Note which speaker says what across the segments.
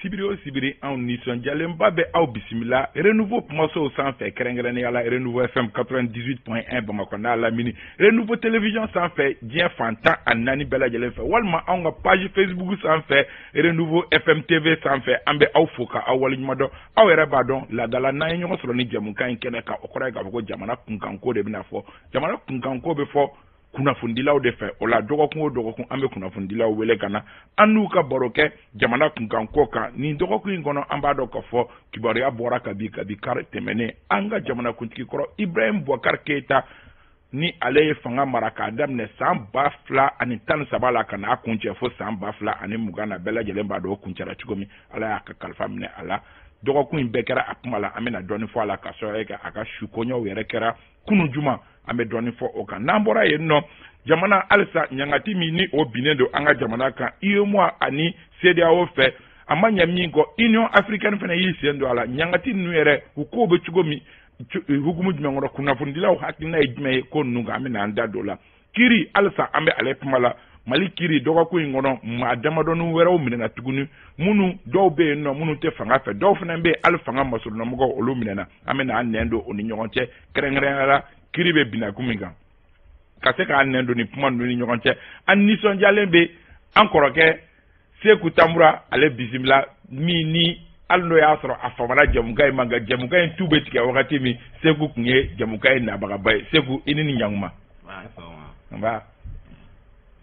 Speaker 1: Sibiri o sibiri, anw nisɔndiyalenba bɛ aw bisimila Renouveau kumasow sanfɛ, kɛrɛnkɛrɛnnenya la Renouveau FM 98.1 Bamakɔ n'a lamini, Renouveau télévision sanfɛ diɲɛ fan 14 bɛɛ lajɛlen fɛ, walima anw ka page Facebook sanfɛ, Renouveau FM TV sanfɛ. An bɛ aw fo ka aw waleɲuman dɔn. Aw yɛrɛ b'a dɔn, laadala n'an ye ɲɔgɔn sɔrɔ ni jɛmukan in kɛnɛ kan, o kɔrɔ ye k'a fɔ ko jamana kunkanko de bɛna fɔ. Jamana kunkanko bɛ fɔ kunnafonidilaw de fɛ. O la, dɔgɔkun o dɔgɔkun, an bɛ kunnafonidilaw wele ka na an n'u ka baro kɛ jamana kunkanko kan. Nin dɔgɔkun in kɔnɔ, an b'a dɔn k'a fɔ kibaruya bɔra kabi kari tɛmɛnen, an ka jamanakuntigi kɔrɔ Ibrahim Boubacar Keita, ni ale ye fanga mara k'a daminɛ san 2013 la ka n'a kuncɛ fo san 2020 na, bɛɛ lajɛlen b'a dɔn o kuncɛra cogo min. Ala y'a ka kalifa minɛ a la. Dɔgɔkun in bɛɛ kɛra a kuma la. An bɛna dɔɔni fɔ a la ka sɔrɔ kɛ a ka su koɲɛw yɛrɛ kɛra kunun juma. An bɛ dɔɔni fɔ o kan. N'an bɔra yen nɔ, jamana halisa ɲangati min ni o binnen don an ka jamana kan UEMOA ani CEDEAO fɛ, a ma ɲɛ min kɔ, Union africaine fana y'i sen don a la. Ɲangati ninnu yɛrɛ, u kow bɛ cogo min, hukumu jumɛn kɔnɔ, kunnafonidilaw hakilina ye jumɛn ye ko ninnu kan, an bɛna an da don o la. Kiri halisa, an bɛ ale kuma la. Mali kiri, dɔgɔkun in kɔnɔ, maa damadɔni wɛrɛw minɛna tuguni, minnu dɔw bɛ yen nɔ minnu tɛ fanga fɛ, dɔw fana bɛ yen hali fanga masurunnamɔgɔw, olu minɛna. An bɛna an nɛn don o ni ɲɔgɔn cɛ, kɛrɛnkɛrɛnnenya la kiri bɛ binakun min kan, ka se k'an nɛn don ni kuma ninnu ni ɲɔgɔn cɛ. An nisɔndiyalen bɛ an kɔrɔkɛ Seku Tamura ale bisimila, min ni hali n'o y'a sɔrɔ a famana jɛmukan in ma, nka jɛmukan in tu bɛ tigɛ wagati min, Seku tun ye jɛmukan in nabagaba ye. Seku, i ni ni ɲankuma. Nba,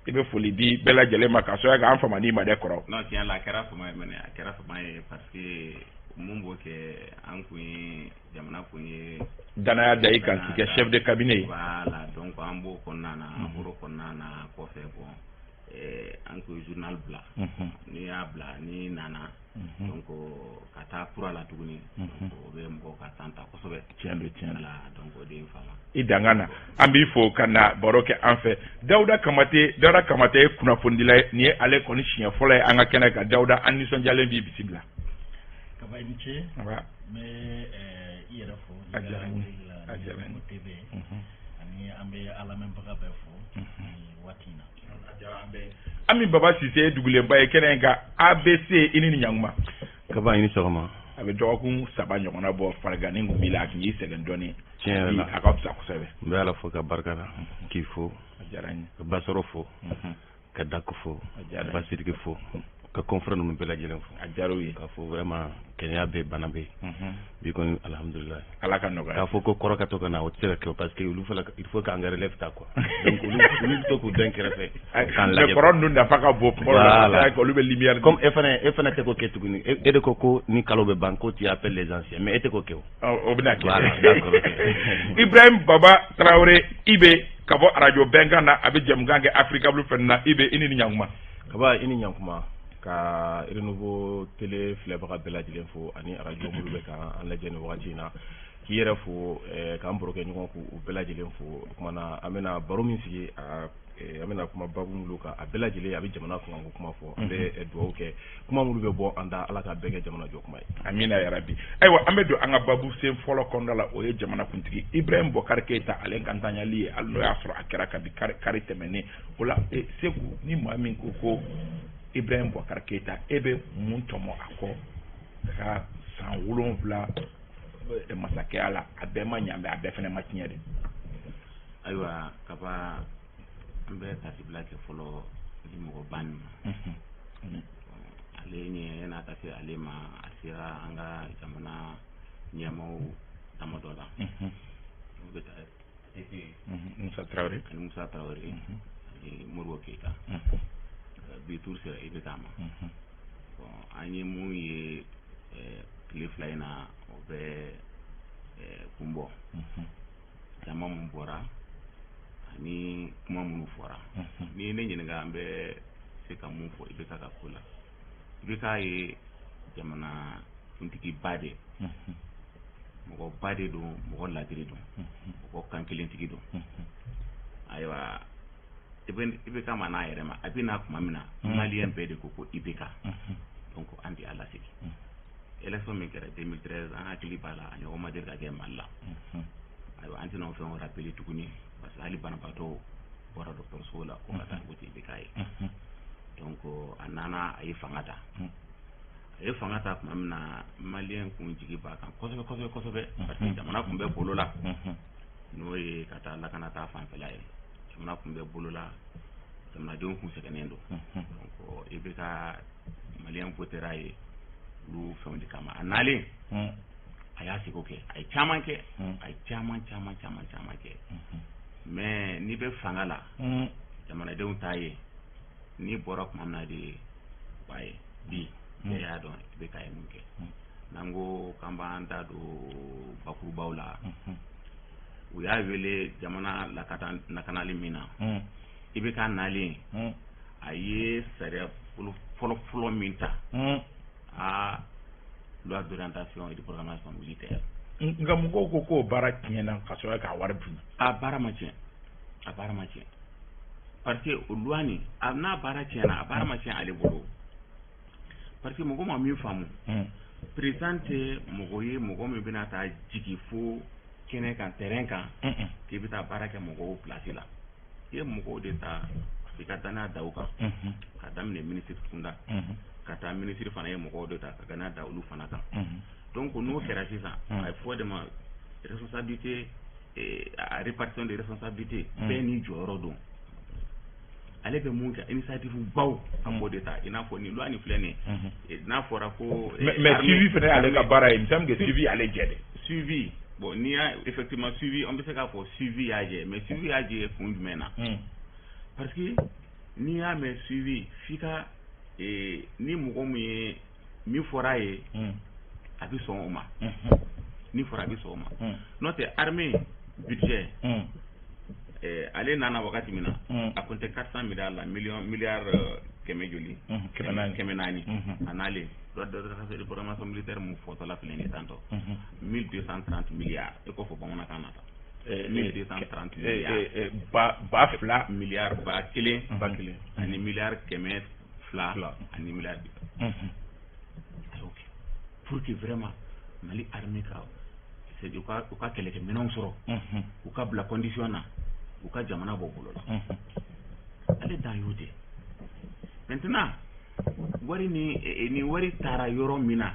Speaker 1: i bɛ foli di bɛɛ lajɛlen ma k'a sɔrɔ k'an fama n'i ma dɛ, kɔrɔ.
Speaker 2: Non, tiɲɛ la, a kɛra fama ye mɛnɛ, a kɛra fama ye, parce que mun b'o kɛ, an kun ye jamana kun ye
Speaker 1: danaya da i kan k'i kɛ chef de cabinet ye.
Speaker 2: Voilà, donc an b'o kɔnɔna na, an bɔr'o kɔnɔna na kɔfɛ, bon, an kun ye journal bila. N'i y'a bila, n'i nana donc ka taa kura la tuguni, o bɛ mɔgɔw ka temps ta kosɛbɛ.
Speaker 1: Tiɲɛ don, tiɲɛ don.
Speaker 2: Voilà, donc o de ye n fama.
Speaker 1: I danga na, an b'i fo ka na baro kɛ an fɛ. Dawuda Kamate, Dawuda Kamate ye kunnafonidila ye. Nin ye ale kɔni siɲɛ fɔlɔ ye an ka kɛnɛ kan. Dawuda, an nisɔndiyalen b'i bisimila.
Speaker 3: Kaba, i ni ce.
Speaker 1: Nba.
Speaker 3: N bɛ i yɛrɛ fo.
Speaker 1: A diyara n ye, a diyara n ye.
Speaker 3: TV ani an bɛ an lamɛnbaga bɛɛ fo nin waati in na.
Speaker 1: A diyara an bɛɛ ye. Ami Baba Sise ye dugulenba ye kɛnɛ in kan. ABC, i ni ni ɲankuma.
Speaker 4: Kaba, i ni sɔgɔma.
Speaker 1: A bɛ dɔgɔkun 3 ɲɔgɔnna bɔ, fariganni kun b'i la, a tun y'i sɛgɛn dɔɔni.
Speaker 4: Tiɲɛ yɛrɛ la.
Speaker 1: A ka fisa kosɛbɛ.
Speaker 4: N bɛ Ala fo ka barika da, k'i fo,
Speaker 1: A diyara n ye.
Speaker 4: ka Basɔrɔ fo, ka Dako fo,
Speaker 1: A diyara n ye.
Speaker 4: Basidiki fo, ka confrère ninnu bɛɛ lajɛlen fo.
Speaker 1: A diyara u ye.
Speaker 4: K'a fɔ vraiment kɛnɛya bɛ, bana bɛ bi kɔni, alhamdulilayi.
Speaker 1: Ala ka nɔgɔya.
Speaker 4: K'a fɔ ko kɔrɔ ka to ka na, o tɛ se ka kɛ, parce que olu fana, il faut k'an ka relève ta quoi. Donc olu bɛ to k'u dɛn kɛrɛfɛ k'an
Speaker 1: Mais
Speaker 4: lajɛ.
Speaker 1: kɔrɔ ninnu nafa ka bon kuma dɔ la,
Speaker 4: Voilà.
Speaker 1: olu bɛ lumière di.
Speaker 4: Comme e fana tɛ k'o kɛ tuguni, e de ko ko ni kalo bɛ ban ko tu appelles les anciens, mais e tɛ k'o kɛ o.
Speaker 1: O bɛna kɛ.
Speaker 4: Voilà, d'accord, ok.
Speaker 1: Ibrahim Baba Traoré, Ibe, ka bɔ arajo Bɛnkan na, a bɛ jɛmukan kɛ Africable fɛnɛ na. Ibe, i ni ni ɲankuma.
Speaker 5: Kaba, i ni ɲankuma, ka Renouveau télé filɛbaga bɛɛ lajɛlen fo ani arajo minnu bɛ k'an lajɛ nin wagati in na, k'i yɛrɛ fo, k'an barokɛ ɲɔgɔn k'u bɛɛ lajɛlen fo. O tuma na, an bɛna baro min sigi, an bɛna kuma babu minnu kan, a bɛɛ lajɛlen a bɛ jamana kunkanko kuma fɔ. An bɛ dugawu kɛ, kuma minnu bɛ bɔ an da, Ala ka bɛɛ kɛ jamana jɔ kuma ye.
Speaker 1: Amina yarabi. Ayiwa, an bɛ don an ka babu sen fɔlɔ kɔnɔna la, o ye jamanakuntigi Ibrahim Boubacar Keita ale ka ntanyali ye, hali n'o y'a sɔrɔ a kɛra kabi kari tɛmɛnen. O la, Seku, ni maa min ko ko Ibrahim Boubacar Keita, e bɛ mun tɔmɔ a kɔ ka san 7 masakɛya la? A bɛɛ ma ɲa, a bɛɛ fana ma tiɲɛ de.
Speaker 2: Ayiwa Kaba, an bɛ tasibila kɛ fɔlɔ ni mɔgɔba nin ma. Ale ɲɛ yan'a ka se ale ma, a sera an ka jamana ɲɛmaaw damadɔ la. O bɛ taa ATT.
Speaker 1: Musa Traoré.
Speaker 2: Ani Musa Traoré ani Modibo Keyita. Bi tour sera IBK ma. Bon, an ye mun ye tile 2 in na, o bɛ kun bɔ. Jama mun bɔra ani kuma minnu fɔra. N'i ye ne ɲininka, an bɛ se ka mun fɔ IBK ka ko la? IBK ye jamana kuntigiba de ye. Mɔgɔba de don, mɔgɔ ladiri don, mɔgɔ kan kelentigi don. Ayiwa, IBK ma n'a yɛrɛ ma, a bɛ na tuma min na, malien bɛɛ de ko ko IBK. Donc an tɛ a lasegin. Élection min kɛra 2013, an hakili b'a la, a ɲɔgɔn ma deli ka kɛ Mali la. Ayiwa, an tɛna o fɛn rappeler tuguni, parce que hali banabaatɔ bɔra dɔgɔtɔrɔso la ko ka taa ko IBK ye. Donc a nana, a ye fanga ta. A ye fanga ta tuma min na, maliyɛn kun jigi b'a kan kosɛbɛ kosɛbɛ kosɛbɛ, parce que jamana kun bɛ bolo la, n'o ye ka taa lakana ta fanfɛla ye. Jamana kun bɛ bolo la, jamanadenw kun sɛgɛnnen don. Donc i bɛ ka maliyɛn votera ye olu fɛnw de kama. A nalen, a y'a seko kɛ, a ye caman kɛ, a ye caman caman caman caman kɛ. Mais n'i bɛ fanga la, jamanadenw t'a ye. N'i bɔra tuma min na de, u b'a ye. Bi bɛɛ y'a dɔn i bɛ ka ye mun kɛ. N'an ko k'an b'an da don bakurubaw la, u y'a wele jamana lakanali min na, i bɛ ka nalen, a ye sariya fɔlɔ fɔlɔ min ta, a loi d'orientation et de programmation militaire.
Speaker 1: Nka mɔgɔw ko k'o baara tiɲɛna ka sɔrɔ k'a wari dun.
Speaker 2: A baara ma tiɲɛ, a baara ma tiɲɛ, parce que o loi nin, a n'a baara tiɲɛna, a baara ma tiɲɛ ale bolo, parce que mɔgɔ ma min faamu, président tɛ mɔgɔ ye mɔgɔ min bɛna taa jigin fo kɛnɛ kan, terrain kan, k'i bɛ taa baara kɛ mɔgɔw place la. I ye mɔgɔw de ta i ka danaya da u kan, ka daminɛ ministre kunda ka taa ministre fana ye mɔgɔw de ta ka danaya da olu fana kan. Donc n'o kɛra sisan, a ye fɔ de ma responsabilité, répartition de responsabilité, bɛɛ n'i jɔyɔrɔ don. Ale bɛ mun kɛ, initiative baw, a b'o de ta, i n'a fɔ nin loi nin filɛ nin ye, n'a fɔra ko.
Speaker 1: Mais suivi fana y'ale ka baara ye, il me semble que suivi y'ale jɛ dɛ.
Speaker 2: Suivi, bon, n'i y'a effectivement suivi, an bɛ se k'a fɔ suivi y'a jɛ, mais suivi y'a jɛ kun jumɛn na? Parce que n'i y'a mɛn suivi, f'i ka ni mɔgɔ min ye min fɔra a ye, a bɛ sɔn o ma. Ni fɔra, a bɛ sɔn o ma. N'o tɛ, armée budget, ale nana wagati min na, a kun tɛ 400 milliards la, million milliards kɛmɛ joli?
Speaker 1: 400.
Speaker 2: 400. A nalen, loi d'orientation de programmation militaire mun fɔtɔla filɛ nin ye tantɔ, 1230 milliards. E k'o fɔ bamanankan na tan, 1230 milliards.
Speaker 1: Ba 2000.
Speaker 2: Milliards 1000.
Speaker 5: 1000.
Speaker 2: Ani miliyari 200 ani miliyari 30. A y'o kɛ pour que vraiment Mali armée ka c'est u ka kɛlɛkɛminɛnw sɔrɔ, u ka bila condition na, u ka jamana bɔ bolo la. Ale dan y'o de. Maintenant, wari ni wari taara yɔrɔ min na,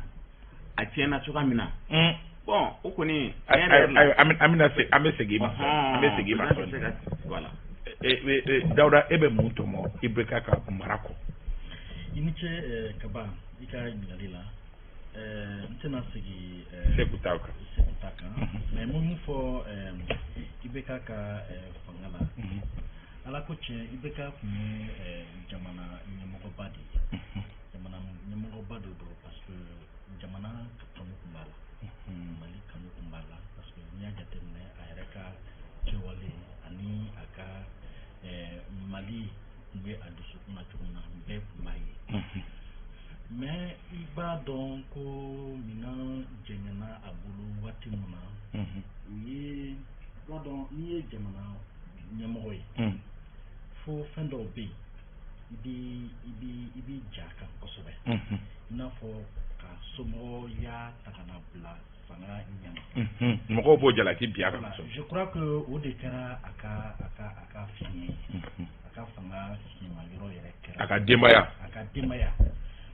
Speaker 2: a tiɲɛna cogoya min na, bon, o kɔni.
Speaker 1: An bɛna se, an bɛ segin i ma, an bɛ segin i ma sɔɔni.
Speaker 2: Voilà.
Speaker 1: Dawuda, e bɛ mun tɔmɔ IBK ka mara kɔ?
Speaker 3: I ni ce Kaba, i ka ɲininkali la. N tɛna segin
Speaker 1: Seku ta kan.
Speaker 3: Seku ta kan, mais n bɛ mun fɔ IBK ka fanga la? Ala ko tiɲɛ, IBK tun ye jamana ɲɛmɔgɔba de ye. Jamana ɲɛmɔgɔba de don, parce que jamana kanu tun b'a la, Mali kanu tun b'a la, parce que n'i y'a jateminɛ, a yɛrɛ ka kɛwale ani a ka Mali tun bɛ a dusukun na cogo min na, bɛɛ tun b'a ye. Mais i b'a dɔn ko minɛn jɛngɛnna a bolo waati min na, u ye, i b'a dɔn, n'i ye jamana ɲɛmɔgɔ ye, fo fɛn dɔw bɛ yen, i b'i ja kan kosɛbɛ, i n'a fɔ ka somɔgɔya ta ka na bila fanga ɲɛma.
Speaker 1: Mɔgɔw b'o jalaki bi a kan.
Speaker 3: Je crois que o de kɛra a ka fiɲɛ ye, a ka fanga fiɲɛma yɔrɔ yɛrɛ kɛra.
Speaker 1: A ka denbaya.
Speaker 3: A ka denbaya,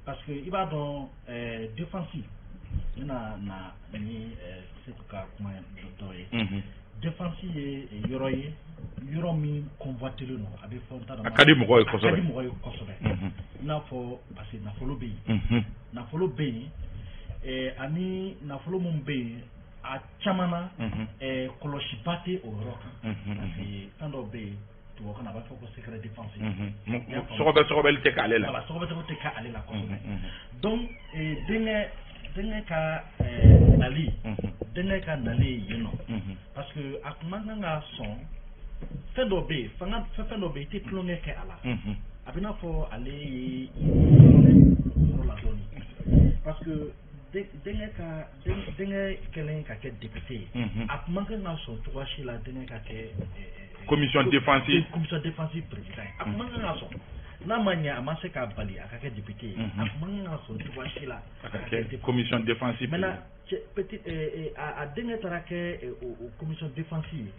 Speaker 3: parce que i b'a dɔn, défense, n bɛna na ni Seku ka kuma dɔ ye. Défense ye yɔrɔ ye, yɔrɔ min convoitelen don, a bɛ fɔ, n t'a dɔn.
Speaker 1: A ka di mɔgɔw ye kosɛbɛ.
Speaker 3: A ka di mɔgɔw ye kosɛbɛ, i n'a fɔ parce que nafolo bɛ yen, nafolo bɛ yen, ani nafolo min bɛ yen, a caman na, kɔlɔsiba tɛ o yɔrɔ kan, parce que fɛn dɔw bɛ yen, tubabukan na a b'a fɔ ko secret défense.
Speaker 1: Sɔgɔbɛ sɔgɔbɛli tɛ k'ale la.
Speaker 3: Voilà, sɔgɔbɛ sɔgɔbɛ tɛ k'ale la kosɛbɛ. Donc denkɛ ka nali, denkɛ ka nali yen nɔ, parce que a tun man kan ka sɔn. Fɛn dɔ bɛ yen, fanga fɛn dɔ bɛ yen, i tɛ tulonkɛ kɛ a la. A bɛ n'a fɔ ale ye tulonkɛ yɔrɔ la dɔɔnin, parce que denkɛ ka denkɛ kɛlen ka kɛ député ye, a tun man kan ka sɔn cogoya si la denkɛ ka kɛ
Speaker 1: commission défense.
Speaker 3: Commission défense président ye, a tun man kan ka sɔn. N'a ma ɲɛ, a ma se k'a bali a ka kɛ député ye, a tun man kan ka sɔn cogoya si la
Speaker 1: a ka kɛ commission défense.
Speaker 3: Maintenant, petit, a denkɛ taara kɛ o commission défense ye.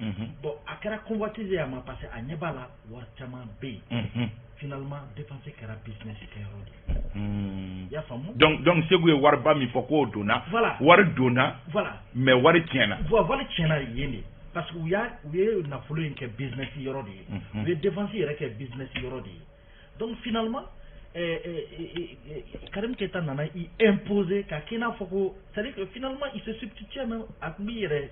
Speaker 3: Bon, a kɛra convoitise ye a ma, parce que a ɲɛ b'a la, wari caman bɛ yen. Finalement, défense kɛra business kɛyɔrɔ de ye. I y'a faamu?
Speaker 1: Donc Segu ye wariba min fɔ k'o donna.
Speaker 3: Voilà.
Speaker 1: Wari donna.
Speaker 3: Voilà.
Speaker 1: Mais wari tiɲɛna.
Speaker 3: Voilà, wari tiɲɛna yen de, parce que u ye nafolo in kɛ business yɔrɔ de ye. U ye défense yɛrɛ kɛ business yɔrɔ de ye. Donc finalement, Karim Keita nana i imposer ka kɛ i n'a fɔ ko, c'est à dire que finalement il se substituait même, a tun b'i yɛrɛ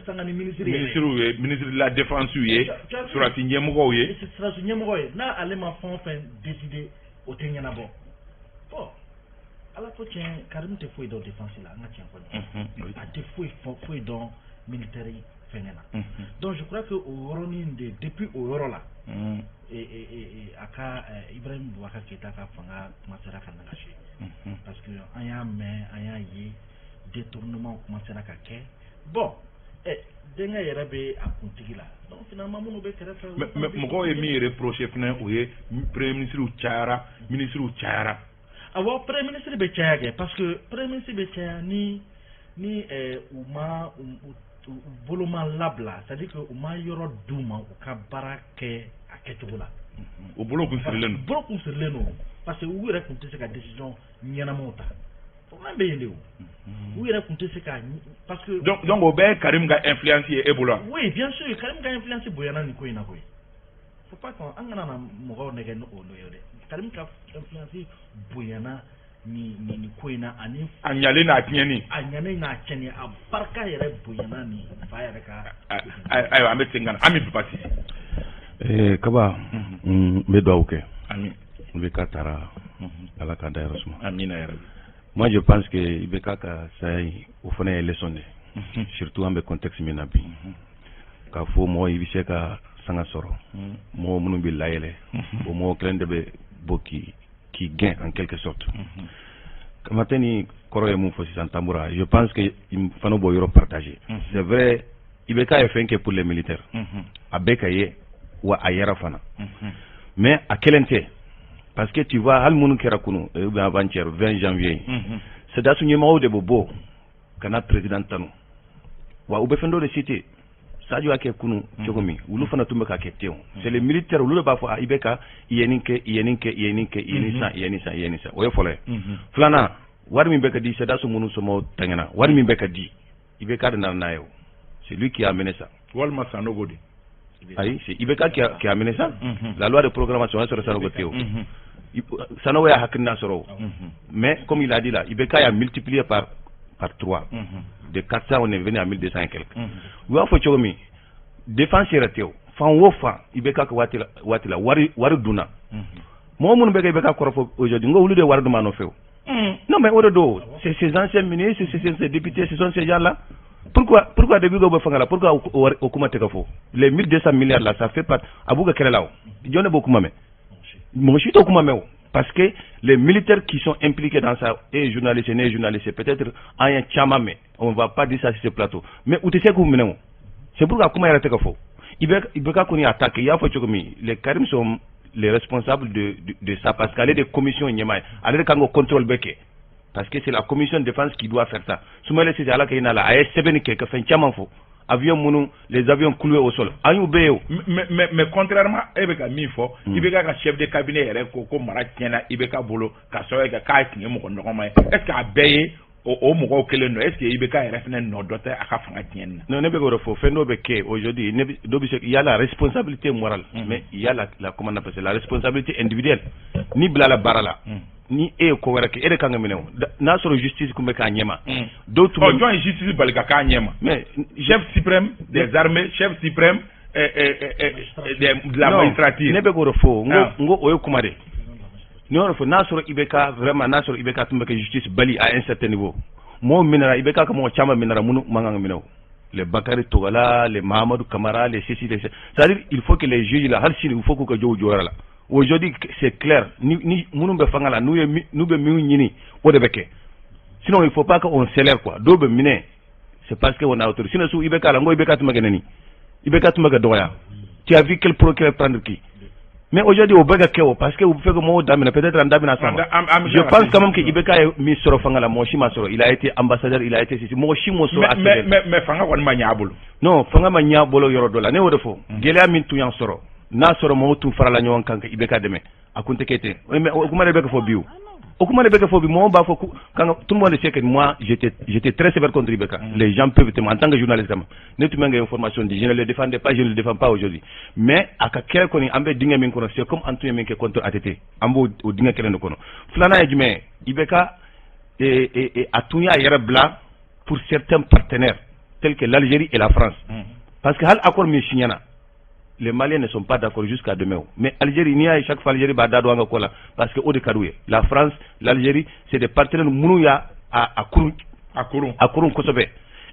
Speaker 3: sanga ni ministre yɛrɛ.
Speaker 1: Ministre ye, ministre de la défense ye, sɔrɔdasi ɲɛmɔgɔw ye.
Speaker 3: Sɔrɔdasi ɲɛmɔgɔ ye. N'a ale ma fɛn o fɛn décider, o tɛ ɲɛnabɔ. Bon, Ala ko tiɲɛ, Karim tɛ foyi dɔn défense la, an ka tiɲɛ fɔ ɲɔgɔn ye. A tɛ foyi fɔ, foyi dɔn militaire fɛngɛ na. Donc je crois que o yɔrɔnin de, depuis o yɔrɔ la, a ka Ibrahim Boubacar Keita ka fanga commencera ka nagasi, parce que an y'a mɛn, an y'a ye, détournement commencera ka kɛ. Bon, denkɛ yɛrɛ bɛ a kuntigi la, donc finalement minnu bɛ kɛrɛfɛ.
Speaker 1: Mais mɔgɔw ye min reproché fɛnɛ, o ye premier ministre cayara, ministre cayara.
Speaker 3: Awɔ, premier ministre bɛ caya kɛ, parce que premier ministre bɛ caya ni u ma u bolo ma labila, c'est à dire que u ma yɔrɔ d'u ma u ka baara kɛ a kɛcogo la.
Speaker 1: O bolo kun sirilen don.
Speaker 3: Bolo kun sirilen don, parce que u yɛrɛ kun tɛ se ka décision ɲɛnamaw ta. Problème bɛ yen de, o u yɛrɛ kun tɛ se ka, parce que.
Speaker 1: Donc o bɛɛ ye Karim ka influence ye e bolo wa?
Speaker 3: Oui, bien sûr, Karim ka influence bonyana nin ko in na koyi. Faut pas qu'on an kana na mɔgɔw nɛgɛ ni o ye dɛ. Karim ka influence bonyana nin ko in na ani.
Speaker 1: A ɲalen n'a tiɲɛni.
Speaker 3: A ɲalen n'a tiɲɛni, a barika yɛrɛ bonyana ni fa yɛrɛ ka.
Speaker 1: Ayiwa, an bɛ segin ka na Ami Papa Sise.
Speaker 4: Kaba, n bɛ dugawu kɛ.
Speaker 1: Ami.
Speaker 4: IBK taara, Ala k'a dayɔrɔ suma.
Speaker 1: Amina yarabi.
Speaker 4: Moi, je pense que IBK ka saya in, o fana ye leçon de ye. Surtout an bɛ contexte min na bi. K'a fɔ mɔgɔ i bɛ se ka sanga sɔrɔ. Mɔgɔ minnu bɛ layɛlɛ, o mɔgɔ kelen de bɛ bɔ k'i gɛn en quelque sorte. Kamate ni kɔrɔ ye mun fɔ sisan, Tambura, je pense que fana b'o yɔrɔ partager. C'est vrai, IBK ye fɛn kɛ pour les militaires. A bɛɛ ka ye wa, a yɛrɛ fana. Mais a kelen tɛ. Parce que tu vois, hali minnu kɛra kunun ou bien avant-hier, 20 janvier, sɔrɔdasi ɲɛmɔgɔw de bɛ bɔ ka na président tanu. Wa u bɛ fɛn dɔ de citer. Sadio y'a kɛ kunun cogo min, olu fana tun bɛ ka kɛ ten o. C'est les militaires, olu de b'a fɔ a IBK i ye nin kɛ, i ye nin kɛ, i ye nin kɛ, i ye nin san, i ye nin san, i ye nin san. O ye fɔlɔ ye. Filanan, wari min bɛ ka di sɔrɔdasi minnu somɔgɔw tɛgɛna, wari min bɛ ka di, IBK de nana n'a ye o. C'est lui qui a amené ça.
Speaker 1: Walima Sanogo de.
Speaker 4: Ayi, c'est IBK qui a amené ça. La loi de programmation, o y'a sɔrɔ Sanogo tɛ o. Sanogo y'a hakilina sɔrɔ o. Mais comme il a dit là, IBK a multiplié par 3. De 400, on est venu à 1200 et quelques. U y'a fɔ cogo min, défense yɛrɛ tɛ o. Fan o fan, IBK ka waati la, wari dunna. Mɔgɔ minnu bɛ kɛ IBK kɔrɔfɔ aujourd'hui, n ko olu de ye wari dun a nɔfɛ o. Non, mais o de don. C'est ces anciens ministres, c'est ces députés, ce sont ces gens-là. Pourquoi depuis que bɛ fanga la, pourquoi o kuma tɛ ka fɔ? Les 1200 milliards là, ça fait pas, a b'u ka kɛlɛ la o. Jɔn de b'o kuma mɛn? Mɔgɔ si t'o kuma mɛn o. Parce que les militaires qui sont impliqués dans ça, et journalistes, ne ye journaliste, peut-être an ye caman mɛn, on va pas dire ça sur ce plateau. Mais u tɛ se k'u minɛ o. C'est pourquoi kuma yɛrɛ tɛ ka fɔ. IBK kɔni y'a ta kɛ, i y'a fɔ cogo min, les Karim sont les responsables de ça, parce qu'ale de commission ɲɛmaa ye, ale de kan k'o contrôle bɛɛ kɛ. Parce que c'est la commission de défense qui doit faire ça. Soumaïla Cissé, Ala ka hinɛ a la, a ye sɛbɛnni kɛ ka fɛn caman fɔ. Avion minnu, les avions cloués au sol, an y'u bɛɛ ye o.
Speaker 1: Mais contrairement e bɛ ka min fɔ, IBK ka chef de cabinet yɛrɛ ko mara tiɲɛna IBK bolo ka sababu kɛ k'a tun ye mɔgɔ nɔgɔma ye. Est ce que a bɛɛ ye o mɔgɔw kelen don? Est ce que IBK yɛrɛ fana nɔ dɔ tɛ a ka fanga tiɲɛni na?
Speaker 4: Non, ne bɛ k'o de fɔ, fɛn dɔ bɛ kɛ aujourd'hui, ne dɔ bɛ se, il y a la responsabilité morale, mais il y a la, comment on appelle ça, la responsabilité individuelle. Ni bila la baara la, ni e ye ko wɛrɛ kɛ, e de kan ka minɛ o. N'a sɔrɔ justice tun bɛ k'a ɲɛma, dɔw tun
Speaker 1: bɛ. Jɔn ye justice bali ka k'a ɲɛma?
Speaker 4: Mais
Speaker 1: chef suprême des armées, chef suprême de la magistrature.
Speaker 4: Ne bɛ k'o de fɔ, n ko o ye kuma de. Ni y'o de fɔ, n'a sɔrɔ IBK vraiment, n'a sɔrɔ IBK tun bɛ kɛ justice bali à un certain niveau, mɔgɔw minɛra, IBK ka mɔgɔ caman minɛra minnu man kan ka minɛ o. Les Bakary Togala, les Mahamadou Kamara, les ceci, les c'est-à-dire il faut que les juges là, hali sini, il faut k'u ka jɔ u jɔyɔrɔ la. Aujourd'hui, c'est clair, ni minnu bɛ fanga la, n'u ye n'u bɛ min ɲini, o de bɛ kɛ. Sinon, il faut pas qu'on s'élève quoi. Dɔw bɛ minɛ, c'est parce que on a autorisé. Sinon, su IBK la, n ko IBK tun bɛ kɛ nɛni, IBK tun bɛ kɛ dɔgɔya. Tu as vu quel procureur prendre qui? Mais aujourd'hui, o bɛ ka kɛ o, parce que u bɛ fɛ ka mɔgɔw daminɛ, peut-être an da bɛna s'a ma.
Speaker 1: An bɛ
Speaker 4: Je pense quand même que IBK ye min sɔrɔ fanga la, mɔgɔ si ma sɔrɔ. Il a été ambassadeur, il a été ceci, mɔgɔ si m'o sɔrɔ a
Speaker 1: Mais
Speaker 4: sɛbɛn.
Speaker 1: mais fanga kɔni ma ɲɛ a bolo.
Speaker 4: Non, fanga ma ɲɛ a bolo yɔrɔ dɔ la. Ne y'o de fɔ, gɛlɛya min tun y'an sɔrɔ, n'a sɔrɔ mɔgɔw tun farala ɲɔgɔn kan ka IBK dɛmɛ, a kun tɛ kɛ ten. Mais o kuma de bɛ ka fɔ bi, o o kuma de bɛ ka fɔ bi. Mɔgɔw b'a fɔ ko quand tout le monde sait que moi, j'étais très sévère contre IBK. Les gens peuvent témoigner, en tant que journaliste quand même, ne tun bɛ ka information di. Je ne le défendais pas, je ne le défends pas aujourd'hui, mais a ka kɛlɛ kɔni, an bɛ dingɛ min kɔnɔ, c'est comme an tun ye min kɛ contre ATT, an b'o o dingɛ kelen de kɔnɔ. Filanan ye jumɛn ye? IBK a tun y'a yɛrɛ bila pour certains partenaires tels que l'Algérie et la France, parce que hali accord min signé na, les Maliens ne sont pas d'accord jusqu'à demain. Mais Algérie, n'i y'a ye, chaque fois Algérie b'a da don an ka ko la, parce que o de ka d'u ye. La France, l'Algérie, c'est des partenaires minnu y'a a kurun
Speaker 1: A kurun.
Speaker 4: A kurun kosɛbɛ.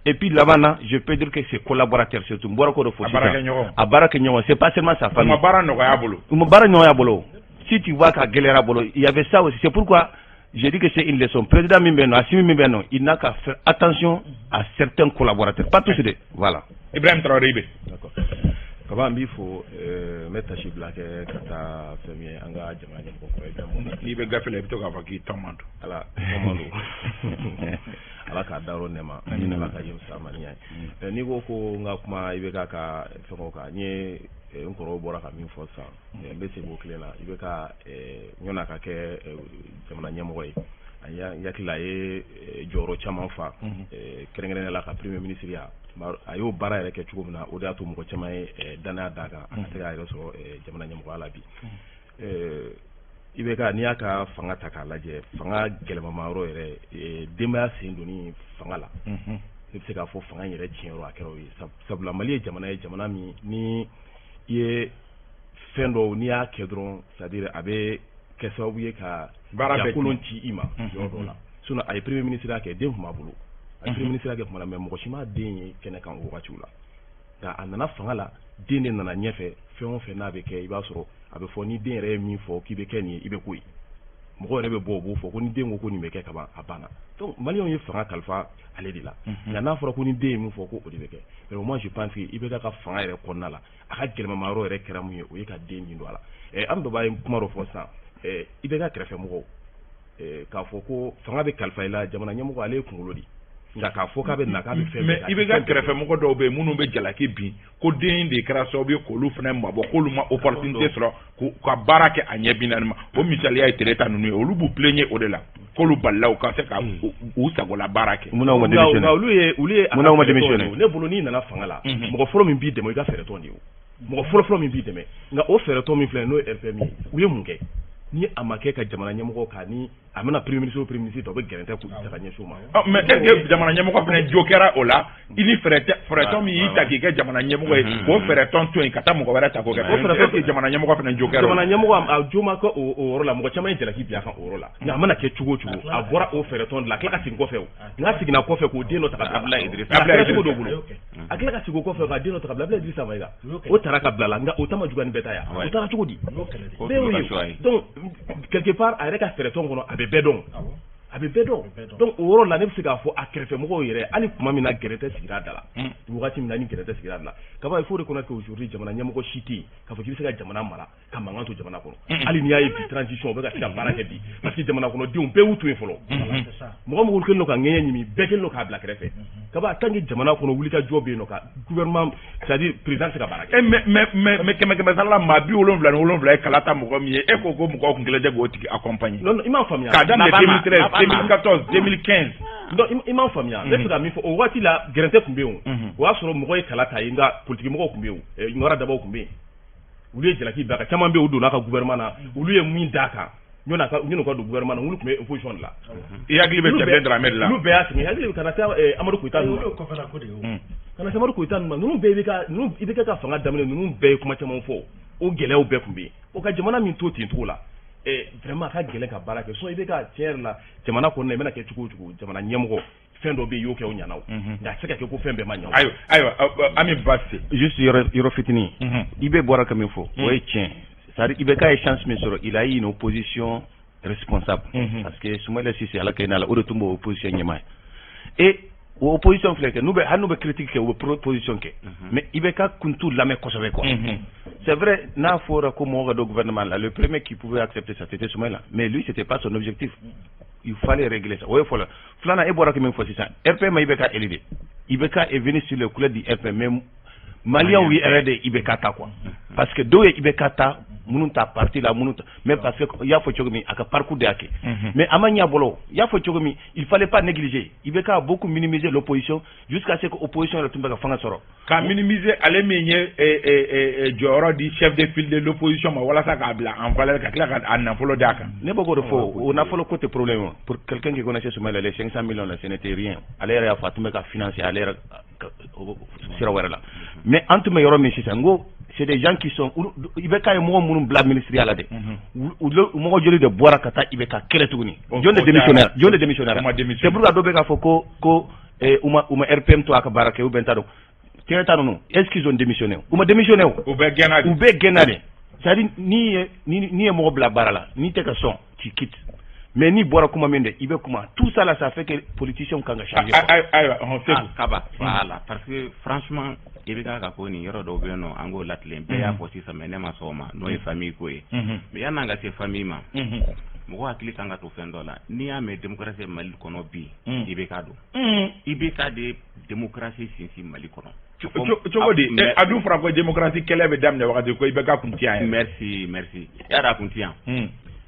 Speaker 4: Et puis laban na, je peux dire que ses collaborateurs surtout, n bɔra k'o de fɔ
Speaker 1: A
Speaker 4: sisan.
Speaker 1: baarakɛɲɔgɔnw.
Speaker 4: A baarakɛɲɔgɔn, c'est pas seulement sa
Speaker 1: U
Speaker 4: famille.
Speaker 1: ma baara nɔgɔya a bolo.
Speaker 4: U ma baara ɲɔgɔnya bolo. Si tu vois k'a gɛlɛyara bolo, il y avait ça aussi. C'est pourquoi j'ai dit que c'est une leçon. Président min bɛ yen nɔ, Assimi min bɛ yen nɔ, il n'a qu'à faire attention à certains collaborateurs, pas tous de, voilà.
Speaker 1: Ibrahim Traoré bɛ.
Speaker 5: D'accord. Kaba, n b'i fo, n bɛ tasi bila kɛ ka taa fɛn min ye, an ka jamana ɲɛmɔgɔ kɔrɔ Ibrahim Boubacar.
Speaker 1: N'i bɛ gafe la, i bɛ to k'a fɔ k'i tɔn man don.
Speaker 5: Ala tɔn man don. Ala k'a dayɔrɔ nɛma, Ala ka yen fisaya ma ni ɲa ye. N'i ko ko n ka kuma IBK ka fɛngɛw kan, n ye n kɔrɔw bɔra ka min fɔ sisan, n bɛ segin o kelen na. IBK, ɲɔn'a ka kɛ jamana ɲɛmɔgɔ ye, n hakili la a ye jɔyɔrɔ caman fa, kɛrɛnkɛrɛnnenya la ka premier ministre ya. A y'o baara yɛrɛ kɛ cogo min na, o de y'a to mɔgɔ caman ye danaya d'a kan, a ka se k'a yɛrɛ sɔrɔ jamana ɲɛmɔgɔya la bi. IBK, n'i y'a ka fanga ta k'a lajɛ, fanga gɛlɛmama yɔrɔ yɛrɛ, denbaya sen donni fanga la, ne bɛ se k'a fɔ fanga in yɛrɛ tiɲɛ yɔrɔ a kɛra o ye. Sabula Mali ye jamana ye, jamana min ni i ye fɛn dɔw, n'i y'a kɛ dɔrɔn, c'est à dire a bɛ kɛ sababu ye ka jakolon ci i ma yɔrɔ dɔw la. Sinon a ye premier ministre ya kɛ, den tun b'a bolo. A ye premier ministre ya kɛ tuma na, mais mɔgɔ si m'a den ye kɛnɛ kan o wagatiw la. Nka a nana fanga la, den de nana ɲɛfɛ. Fɛn o fɛn n'a bɛ kɛ, i b'a sɔrɔ a bɛ fɔ ni den yɛrɛ ye min fɔ k'i bɛ kɛ nin ye, i bɛ k'o ye. Mɔgɔ yɛrɛ bɛ bɔ, o b'o fɔ ko ni den ko ko nin bɛ kɛ kaban, a banna. Donc Maliyɛnw ye fanga kalifa ale de la. Nka n'a fɔra ko ni den ye min fɔ ko o de bɛ kɛ, mais moi, je pense que IBK ka fanga yɛrɛ kɔnɔna la, a ka gɛlɛmama yɔrɔ yɛrɛ kɛra mun ye? O ye ka den min don a la. An bɛɛ b'a ye kuma dɔ fɔ sisan, IBK kɛrɛfɛmɔgɔw k'a fɔ ko fanga bɛ kalifa i la, jamana ɲɛmɔgɔ ale ye kunkolo de, nka k'a fɔ k'a bɛ na k'a bɛ fɛn
Speaker 1: Mais IBK kɛrɛfɛmɔgɔ dɔw bɛ yen minnu bɛ jalaki bin ko den de kɛra sababu ye k'olu fana mabɔ, k'olu ma opportunité sɔrɔ ka baara kɛ a ɲɛ 40 ma. O misaliya ye Tereta ninnu ye, olu b'u plaigner o de la, k'olu balila u ka se ka u sagola baara kɛ.
Speaker 4: Munna u ma démissionné?
Speaker 5: Olu ye
Speaker 4: Munna u ma démissionné?
Speaker 5: Ne bolo, n'i nana fanga la, mɔgɔ fɔlɔ min b'i dɛmɛ, i ka fɛɛrɛtɔn de ye o. Mɔgɔ fɔlɔ fɔlɔ min b'i dɛmɛ, nka o fɛɛrɛtɔn min filɛ, n'o ye RPM ye, u ye mun kɛ? Ni a ma kɛ ka jamana ɲɛmɔgɔ kan, ni a bɛna premier ministre o premier ministre ta, u bɛ gɛrɛntɛ k'u ta ka ɲɛsin o ma.
Speaker 1: Mais est ce que jamana ɲɛmɔgɔ fana jo kɛra o la? I ni fɛɛrɛtɔn min y'i ta k'i kɛ jamana ɲɛmɔgɔ ye, k'o fɛɛrɛtɔn to yen ka taa mɔgɔ wɛrɛ ta k'o kɛ, est ce que jamana ɲɛmɔgɔ fana jo kɛra o la?
Speaker 5: Jamana ɲɛmɔgɔ, a jo ma kɛ o yɔrɔ la. Mɔgɔ caman ye jalaki bin a kan o yɔrɔ la. Nka a mana kɛ cogo o cogo, a bɔra o fɛɛrɛtɔn de la, a tila ka segin kɔfɛ. O n'a seginna kɔfɛ k'o den dɔ ta ka bila
Speaker 2: Idrissa,
Speaker 5: a kɛra cogo dɔ bolo, a tila ka segin o kɔfɛ ka den dɔ ta ka bila Idrissa Mayiga, o taara ka bila la. Nka o ta ma juguya ni bɛɛ ta ye, o taara cogo di? Bɛɛ y'o ye. Donc quelque part, a yɛrɛ ka fɛɛrɛtɔn kɔnɔ, a bɛ bɛɛ dɔn, a bɛ bɛɛ dɔn. Donc o yɔrɔ la, ne bɛ se k'a fɔ a kɛrɛfɛmɔgɔw yɛrɛ, hali tuma min na gɛrɛntɛ sigira a da la, wagati min na ni gɛrɛntɛ sigira a da la kaba, il faut reconnaître qu'aujourd'hui jamana ɲɛmɔgɔ si tɛ yen k'a fɔ k'i bɛ se ka jamana mara ka mankan to jamana kɔnɔ. Hali n'i y'a ye bi, transition, u bɛ ka se ka baara kɛ bi, parce que jamana kɔnɔdenw bɛɛ y'u to yen fɔlɔ. Mɔgɔ mɔgɔ kɛlen don ka ŋɛɲɛ ɲimi, bɛɛ kɛlen don k'a bila kɛrɛfɛ kaba. Tant que jamana kɔnɔ wulikajɔ bɛ yen nɔ, ka gouvernement, c'est à dire président tɛ se ka baara kɛ.
Speaker 1: Mais kɛmɛ kɛmɛ sara la, maa 77 ye kala ta mɔgɔ min ye, e ko ko mɔgɔw kun kelen tɛ k'o tigi accompagner.
Speaker 5: Non, i m'a faamuya.
Speaker 1: K'a daminɛ 2013, 2014, 2015.
Speaker 5: Non, i m'a faamuya. Ne fɛ ka min fɔ, o waati la gɛrɛntɛ tun bɛ yen. O y'a sɔrɔ mɔgɔ ye kala ta ye, nka politique mɔgɔw tun bɛ yen, o ŋara dabaw tun bɛ yen, olu ye jalaki b'a kan. Caman bɛ yen, u donna a ka gouvernement na, olu ye min d'a kan ɲɔni ka ɲɔni ka don gouvernement na, olu tun bɛ opposition de la.
Speaker 1: I hakili bɛ Cɛbilen Dramé de la.
Speaker 5: Olu bɛɛ y'a sɛgɛn. Hakili bɛ ka na se Amadu Koyita ninnu ma, ka na se Amadu Koyita ninnu ma. Ninnu bɛɛ bɛ ka ninnu, i bɛ kɛ ka fanga daminɛ, ninnu bɛɛ ye kuma caman fɔ. O gɛlɛyaw bɛɛ tun bɛ yen. O ka jamana min to ten cogo la, vraiment a ka gɛlɛn ka baara kɛ. Sinon i bɛ ka tiɲɛ yɛrɛ la, jamana kɔnɔna, i bɛna kɛ cogo o cogo, jamana ɲɛmɔgɔ, fɛn dɔ bɛ yen, i y'o kɛ, o ɲɛna o, nka a tɛ se ka kɛ ko fɛn bɛɛ ma ɲɛ o.
Speaker 1: Ayiwa, Ami Basse.
Speaker 4: Juste yɔrɔ fitinin, i bɛ bɔra ka min fɔ, o ye tiɲɛ. C'est à dire IBK ye chance min sɔrɔ, il a eu une opposition responsable, parce que Soumaïla Cissé, Ala ka hinɛ a la, o de tun b'o opposition ɲɛmaa ye. Et O opposition filɛ kɛ, n'u bɛ, hali n'u bɛ critique kɛ, u bɛ proposition kɛ, mais IBK kun t'u lamɛn kosɛbɛ quoi. C'est vrai, n'a fɔra ko mɔgɔ ka don gouvernement la, le premier qui pouvait accepter ça, c'était Soumaïla, mais lui, c'était pas son objectif. Il fallait régler ça. O ye fɔlɔ. Filanan, e bɔra ka min fɔ sisan, RPM, IBK élu de, IBK est venu sur le couleur du RPM, mais Maliens yɛrɛ de IBK ta quoi, parce que dɔw ye IBK ta, minnu ta parti la, minnu ta, mais parce que i y'a fɔ cogo min, a ka parcours de y'a kɛ, mais a ma ɲɛ a bolo. I y'a fɔ cogo min, il fallait pas négliger. IBK a beaucoup minimisé l'opposition jusqu'à ce que opposition yɛrɛ tun bɛ ka fanga sɔrɔ.
Speaker 1: Ka minimiser, ale min ye jɔyɔrɔ di chef de file de l'opposition ma walasa k'a bila en valeur, ka tila ka a nafolo d'a kan.
Speaker 4: Ne bɛ k'o de fɔ, o nafolo ko tɛ problème o. Pour quelqu'un qui connaissait Soumaïla, les 500 millions là, ce n'était rien. Ale yɛrɛ y'a fɔ, a tun bɛ ka financer ale yɛrɛ sira wɛrɛ la. Mais an tun bɛ yɔrɔ min sisan, n ko c'est des gens qui sont, IBK ye mɔgɔ minnu bila ministériya la dɛ, mɔgɔ joli de bɔra ka taa IBK kɛlɛ tuguni? Jɔn de démissionnaire? Jɔn de démissionnaire? C'est pourquoi dɔ bɛ k'a fɔ ko u ma RPM to a ka baara kɛ ou bien t'a dɔn tiɲɛ ta ninnu. Est-ce qu'ils ont démissionné? U ma démissionné o.
Speaker 1: U bɛɛ gɛnna de.
Speaker 4: U bɛɛ gɛnna de. C'est à dire, n'i ye mɔgɔ bila baara la, n'i tɛ ka sɔn, tu quittes. Mais n'i bɔra kuma min de, i bɛ kuma. Tout ça là, ça fait que politiciens kan ka changer.
Speaker 1: Ayiwa, ɔhɔn, Seku.
Speaker 2: Kaba, voilà, parce que franchement, IBK ka ko nin, yɔrɔ dɔw bɛ yen nɔ, an k'o latilen. Bɛɛ y'a fɔ sisan, mais ne ma sɔn o ma, n'o ye famille ko ye. Mais yan'an ka se famille ma, mɔgɔ hakili kan ka to fɛn dɔ la. N'i y'a mɛn démocratie Mali kɔnɔ bi, IBK don. IBK de démocratie sinsin Mali kɔnɔ.
Speaker 1: Cogo di? A dun fɔra ko démocratie kɛlɛ bɛ daminɛ wagati ko IBK kun ti yan yɛrɛ.
Speaker 2: Merci, merci. Y'a a kun ti yan,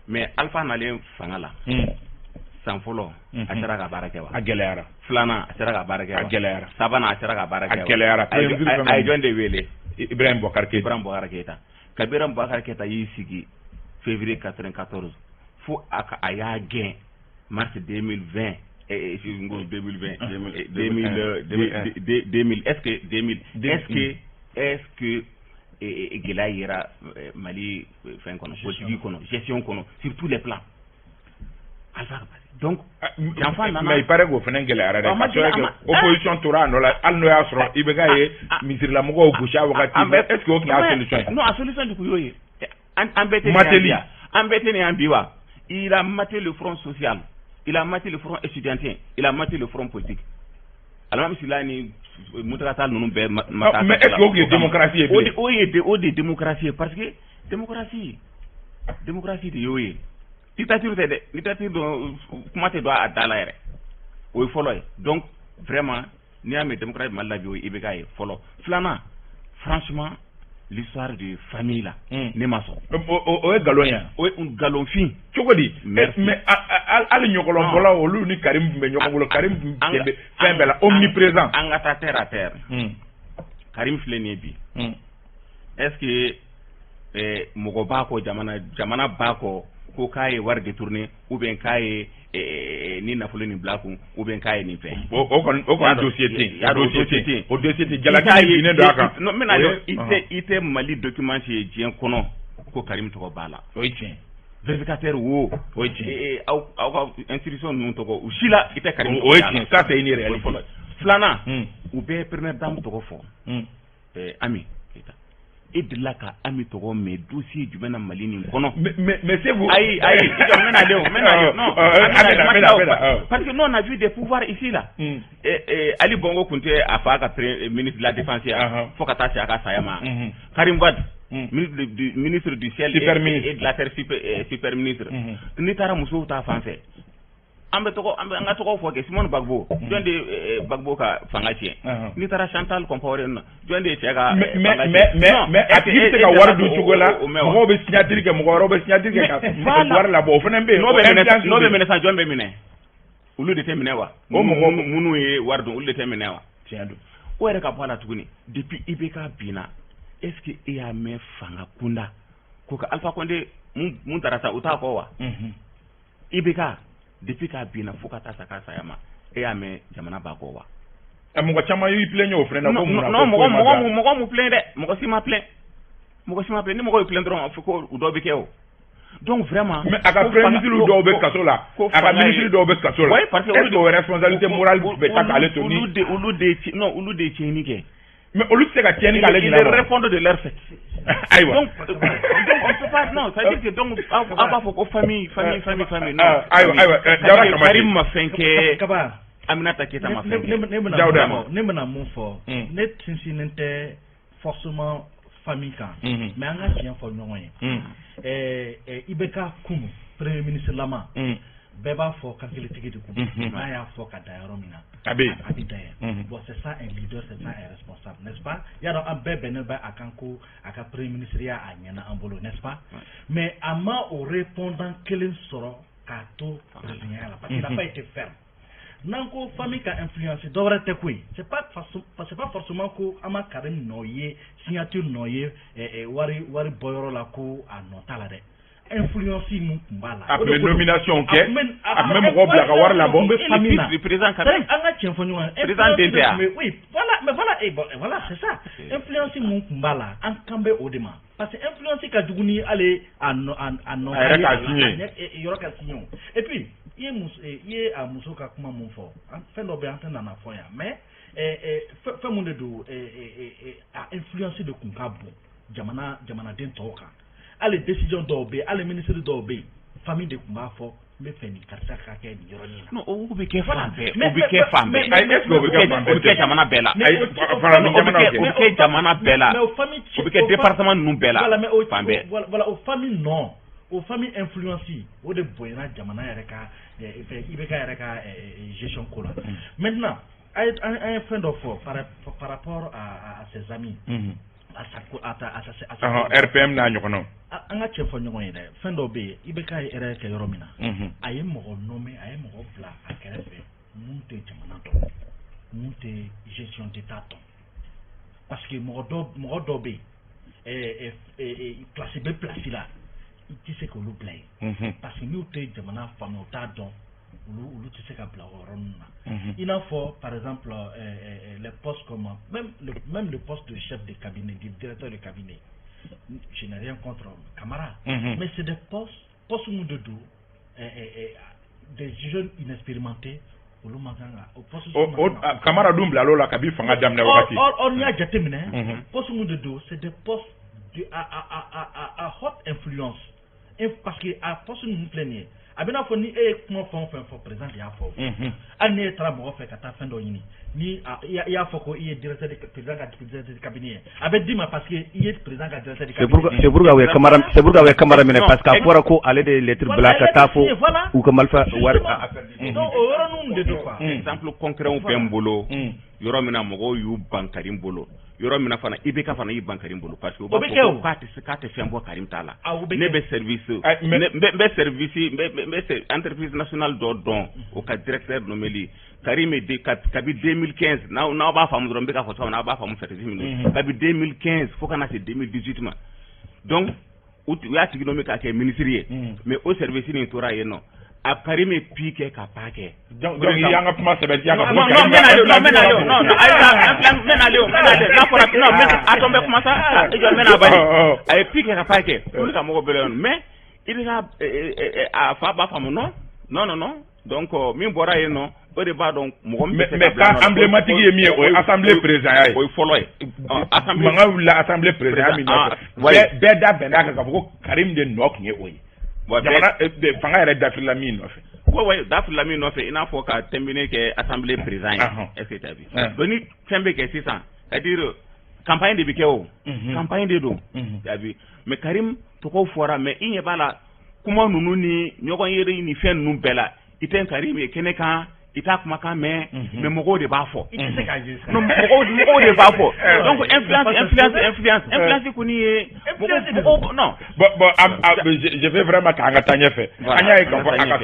Speaker 2: mais Alpha nalen fanga la, san fɔlɔ, a sera ka baara kɛ wa?
Speaker 1: A gɛlɛyara.
Speaker 2: Filanan, a sera ka baara kɛ wa?
Speaker 1: A gɛlɛyara.
Speaker 2: Sabanan, a sera ka baara kɛ wa?
Speaker 1: A gɛlɛyara.
Speaker 2: A ye jɔn de wele?
Speaker 1: Ibrahim Boubacar Keïta.
Speaker 2: Ibrahim Boubacar Keïta. Kabini Ibrahim Boubacar Keïta y'i sigi février 94 fo a ka a y'a gɛn mars 2020, n ko 2020, 2000, 2000, est-ce que 2000, est-ce que gɛlɛya yera Mali fɛn kɔnɔ, politique kɔnɔ, gestion kɔnɔ, sur tous les plans? Alpha, donc janfa nana.
Speaker 1: Mais il paraît k'o fana gɛlɛyara dɛ, ka sababu kɛ opposition tora a nɔ la, hali n'o y'a sɔrɔ IBK ye misirilamɔgɔw gosi a wagati. Mais est ce que o tun y'a solution ye?
Speaker 2: Non, a solution de kun y'o ye. An bɛɛ tɛ
Speaker 1: Mateli.
Speaker 2: An bɛɛ tɛ nin yan bi wa? Il a maté le front social, il a maté le front estudiantin, il a maté le front politique. Alimami Sila ni Mountaga Tall ninnu bɛɛ ma
Speaker 1: taa. Mais est ce que o tun ye démocratie ye bilen?
Speaker 2: O de démocratie ye, parce que démocratie de y'o ye. Dictature tɛ dɛ. Dictature dɔn, kuma tɛ don a da la yɛrɛ. O ye fɔlɔ ye. Donc vraiment, n'i y'a mɛn démocratie Mali la bi, o ye IBK ye fɔlɔ. Filanan, franchement, l'histoire de famille là, ne ma sɔn.
Speaker 1: O ye nkalon ye.
Speaker 2: O ye nkalonfin.
Speaker 1: Cogo di? Mais hali ɲɔgɔlɔnbɔlaw, olu ni Karim tun bɛ ɲɔgɔn bolo. Karim tun bɛ fɛn bɛɛ la, omniprésent.
Speaker 2: An ka taa terre à terre. Karim filɛ nin ye bi, est ce que mɔgɔ b'a kɔ, jamana b'a kɔ ko k'a ye wari détourné ou bien k'a ye ni nafolo nin bila kun, ou bien k'a ye nin fɛn?
Speaker 1: O kɔni dossier tɛ yen, dossier tɛ yen, o dossier tɛ yen, jalaki min binnen don a kan.
Speaker 2: Non, n bɛna dɔn, i tɛ Mali document ye diɲɛ kɔnɔ ko Karim tɔgɔ b'a la.
Speaker 1: O ye tiɲɛ.
Speaker 2: Vérificateur wo.
Speaker 1: O ye tiɲɛ.
Speaker 2: Aw ka institution ninnu tɔgɔ, u si la, i tɛ Karim.
Speaker 1: O ye tiɲɛ, ça c'est une réalité.
Speaker 2: Filanan, u bɛɛ ye première dame tɔgɔ fɔ, Ami Keita. E delila ka Ami tɔgɔ mɛn dossier jumɛn na Mali nin kɔnɔ?
Speaker 1: Mais Segu.
Speaker 2: Ayi, ayi, i jɔ, n bɛna de o, n bɛna de, non,
Speaker 1: a bɛna.
Speaker 2: Parce que nous, on a vu des pouvoirs ici là. Ali Bongo tun tɛ a fa ka ministre de la défense ya fo ka taa se a ka saya ma. Karim Wade, ministre du ciel
Speaker 1: super ministre
Speaker 2: et de la terre, super ministre. N'i taara musow ta fan fɛ, an bɛ tɔgɔ, an bɛ an ka tɔgɔw fɔ kɛ, Simone Gbagbo, jɔn de ye Gbagbo ka fanga tiɲɛ? N'i taara Chantal Compaoré ninnu na, jɔn de ye cɛ ka
Speaker 1: fanga tiɲɛ? Mais a tigi bɛ se ka wari dun cogo la, mɔgɔw bɛ signature kɛ, mɔgɔ wɛrɛw bɛ signature kɛ ka wari labɔ, o fana bɛ yen.
Speaker 2: N'o bɛ minɛ sisan, jɔn bɛ minɛ? Olu de tɛ minɛ wa?
Speaker 1: O mɔgɔ
Speaker 2: minnu ye wari dun, olu de tɛ minɛ wa?
Speaker 1: Tiɲɛ don.
Speaker 2: O yɛrɛ ka bɔ a la tuguni, depuis IBK binna, est ce que e y'a mɛn fanga kunda ko ka Alpha Condé mun taara sa, u t'a kɔ wa? IBK, depuis k'a binna fo ka taa sa k'a saya ma, e y'a mɛn jamana b'a kɔ wa?
Speaker 1: Mɔgɔ caman y'i plaigner o fana na ko mun na?
Speaker 2: Non, mɔgɔ mu plaint dɛ, mɔgɔ si ma plaint, mɔgɔ si ma plaint. Ni mɔgɔ ye plaint dɔrɔn, a fɔ ko u dɔ bɛ kɛ o. Donc vraiment.
Speaker 1: Mais a ka premier ministre dɔw bɛ kaso la, a ka ministre dɔw bɛ kaso la.
Speaker 2: Oui, parce que
Speaker 1: est ce que o responsabilité morale bɛ taa k'ale to ni?
Speaker 2: Olu de non, olu de ye tiɲɛni kɛ.
Speaker 1: Mais olu tɛ se ka tiɲɛni k'ale
Speaker 2: ɲinɛ. Ils répondent de leur fait.
Speaker 1: Ayiwa.
Speaker 2: Donc on peut pas, non, c'est à dire que donc aw b'a fɔ ko famille, famille, famille, famille, non.
Speaker 1: Ayiwa, ayiwa, Jawara Kamate.
Speaker 2: Karim ma fɛn kɛ.
Speaker 3: Kaba.
Speaker 2: Aminata Keita ma fɛn
Speaker 3: kɛ. Dawuda, ne bɛna mun fɔ, ne sinsinnen tɛ forcément famille kan, mais an ka tiɲɛ fɔ ɲɔgɔn ye. IBK kunu premier ministre lama, bɛɛ b'a fɔ kankeletigi de kun, n'a y'a fɔ ka da yɔrɔ min na,
Speaker 1: a bɛ
Speaker 3: a bɛ da yen. Bon, c'est ça un leader, c'est ça un responsable, n'est-ce pas? Y'a dɔn, an bɛɛ bɛnnen bɛ a kan ko a ka premier ministre ya a ɲɛna an bolo, n'est-ce pas? Mais a ma o répondant kelen sɔrɔ k'a to présidenya la, parce qu'il n'a pas été ferme. N'an ko famille ka influence, dɔ wɛrɛ tɛ koyi, c'est pas forcément ko an ma Karim nɔ ye, signature nɔ ye wari wari bɔyɔrɔ la, ko a nɔ t'a la dɛ. Influence mun tun b'a la?
Speaker 1: A tun bɛ nomination kɛ, a tun bɛ mɔgɔw bila ka wari labɔ.
Speaker 3: Bɛ famille na.
Speaker 2: Président quand même.
Speaker 3: An ka tiɲɛ fɔ ɲɔgɔn
Speaker 2: ye. Président den tɛ yan.
Speaker 3: Oui, voilà, mais voilà, et bon, voilà, c'est ça. Influence mun tun b'a la, an kan bɛ o de ma, parce que influence ka jugu ni hali a nɔ a nɔ.
Speaker 1: A yɛrɛ k'a signé.
Speaker 3: Yɔrɔ ka signé o. Et puis i ye a muso ka kuma mun fɔ, fɛn dɔ bɛ yen, an tɛ nana fɔ yan, mais fɛn mun de don, a influence de kun ka bon jamana jamanaden tɔw kan. Hali décision dɔw bɛ yen, hali ministre dɔw bɛ yen, famille de tun b'a fɔ n bɛ fɛ nin karisa ka kɛ nin yɔrɔnin na.
Speaker 2: Non, o bɛ kɛ fan bɛɛ, o bɛ kɛ fan bɛɛ.
Speaker 1: Ayi, est ce que o bɛ kɛ fan bɛɛ?
Speaker 2: O bɛ kɛ jamana bɛɛ la.
Speaker 1: Ayi, farafin jamanaw
Speaker 2: kɛ. O bɛ kɛ jamana bɛɛ la.
Speaker 3: Mais o famille.
Speaker 2: O bɛ kɛ département ninnu bɛɛ la.
Speaker 3: Voilà, mais o
Speaker 2: fan bɛɛ.
Speaker 3: Voilà, o famille non, o famille influence, o de bonyana jamana yɛrɛ ka fɛn, IBK yɛrɛ ka gestion ko la. Maintenant, an ye fɛn dɔ fɔ par rapport à ses amis. À sa à ta à sa à sa
Speaker 1: RPM n'a ɲɔgɔnnaw.
Speaker 3: An ka cɛ fɔ ɲɔgɔn ye dɛ, fɛn dɔw bɛ yen, IBK ye erreur kɛ yɔrɔ min na, a ye mɔgɔ nommé, a ye mɔgɔ bila a kɛrɛfɛ mun tɛ jamana dɔn, mun tɛ gestion d'État dɔn, parce que mɔgɔ dɔw bɛ yen, place bɛ place la, i tɛ se k'olu bila yen, parce que n'u tɛ jamana faamuya, u t'a dɔn, olu tɛ se ka bila o yɔrɔ ninnu na. I n'a fɔ par exemple les postes comme même le poste de chef de cabinet, du directeur de cabinet, je n'ai rien contre Camara, mais c'est des postes mun de don, des jeunes inexpérimentés, olu man kan ka o poste.
Speaker 1: O Camara dun bilal'o la kabi fanga daminɛ wagati.
Speaker 3: Or n'i y'a jateminɛ, poste mun de don, c'est des postes de à haute influence, parce que a poste ninnu filɛ nin ye, a bɛ n'a fɔ ni e ye kuma fɛn o fɛn fɔ, président de y'a fɔ. Hali ni e taara mɔgɔ fɛ ka taa fɛn dɔ ɲini, ni i y'a fɔ ko i ye directeur de président ka directeur de cabinet ye, a bɛ d'i ma parce que i ye président ka directeur de
Speaker 4: cabinet. C'est pourquoi u ye Camara, c'est pourquoi u ye Camara minɛ, parce que a fɔra ko ale de ye lettre bila ka taa fo u ka marifa wari.
Speaker 3: Donc o yɔrɔnin de don quoi.
Speaker 2: Exemple concret bɛ n bolo, yɔrɔ min na mɔgɔw y'u ban Karim bolo, yɔrɔ min na fana IBK fana y'i ban Karim bolo, parce que u b'a fɔ ko k'a tɛ se, k'a tɛ fɛn bɔ Karim t'a la. Ne bɛ service, n bɛ service, n bɛ entreprise nationale dɔ dɔn, o ka directeur nommé Karim de kabi 2015. N'aw b'a faamu dɔrɔn, n bɛ k'a fɔ cogo min na, aw b'a faamu service min don, kabi 2015 fo ka na se 2018 ma. Donc u y'a tigi nommé k'a kɛ ministre ye, mais o service nin tora yen nɔ, a Karim ye pi kɛ ka pa kɛ.
Speaker 1: Donc i y'an ka kuma sɛbɛn tiya ka
Speaker 2: fɔ. Non, n bɛ n'ale, non, n bɛ n'ale, non, non, ayi, n bɛ n'ale, n bɛ n'ale, n'a fɔra non, n bɛ a tɔ n bɛ kuma sa, i jɔ, n bɛ n'a bali. A ye pi kɛ ka pa kɛ, olu ka mɔgɔw bɛɛ mais i bɛ ka a fa b'a faamu, non, non, non, non. Donc min bɔra yen nɔ, o de b'a dɔn mɔgɔ min
Speaker 1: bɛ se ka bila. Mais cas emblématique ye min ye, o ye assemblée président ye.
Speaker 2: O ye fɔlɔ ye.
Speaker 1: Mankan wulila assemblée président min nɔfɛ, bɛɛ da bɛnn'a kan k'a fɔ ko Karim de nɔ tun ye o ye. Jamana fanga yɛrɛ dafirila min nɔfɛ.
Speaker 2: Oui, dafirila min nɔfɛ, i n'a fɔ ka terminer kɛ assemblée président ye. Est ce que tu as vu? Donc ni fɛn bɛ kɛ sisan, c'est à dire campagne de bɛ kɛ, o campagne de don, tu as vu? Mais Karim tɔgɔ fɔra, mais i ɲɛ b'a la, kuma ninnu ni ɲɔgɔn yeri ni fɛn ninnu bɛɛ la, i tɛ Karim ye kɛnɛ kan, i t'a kumakan mɛn, mais mɔgɔw de b'a fɔ.
Speaker 3: I tɛ se k'a ye.
Speaker 2: Non, mɔgɔw de b'a fɔ. Donc influence, influence, influence, influence kɔni ye mɔgɔw, non.
Speaker 1: Bon, je vais vraiment k'an ka taa ɲɛfɛ. An y'a ye k'a fɔ a ka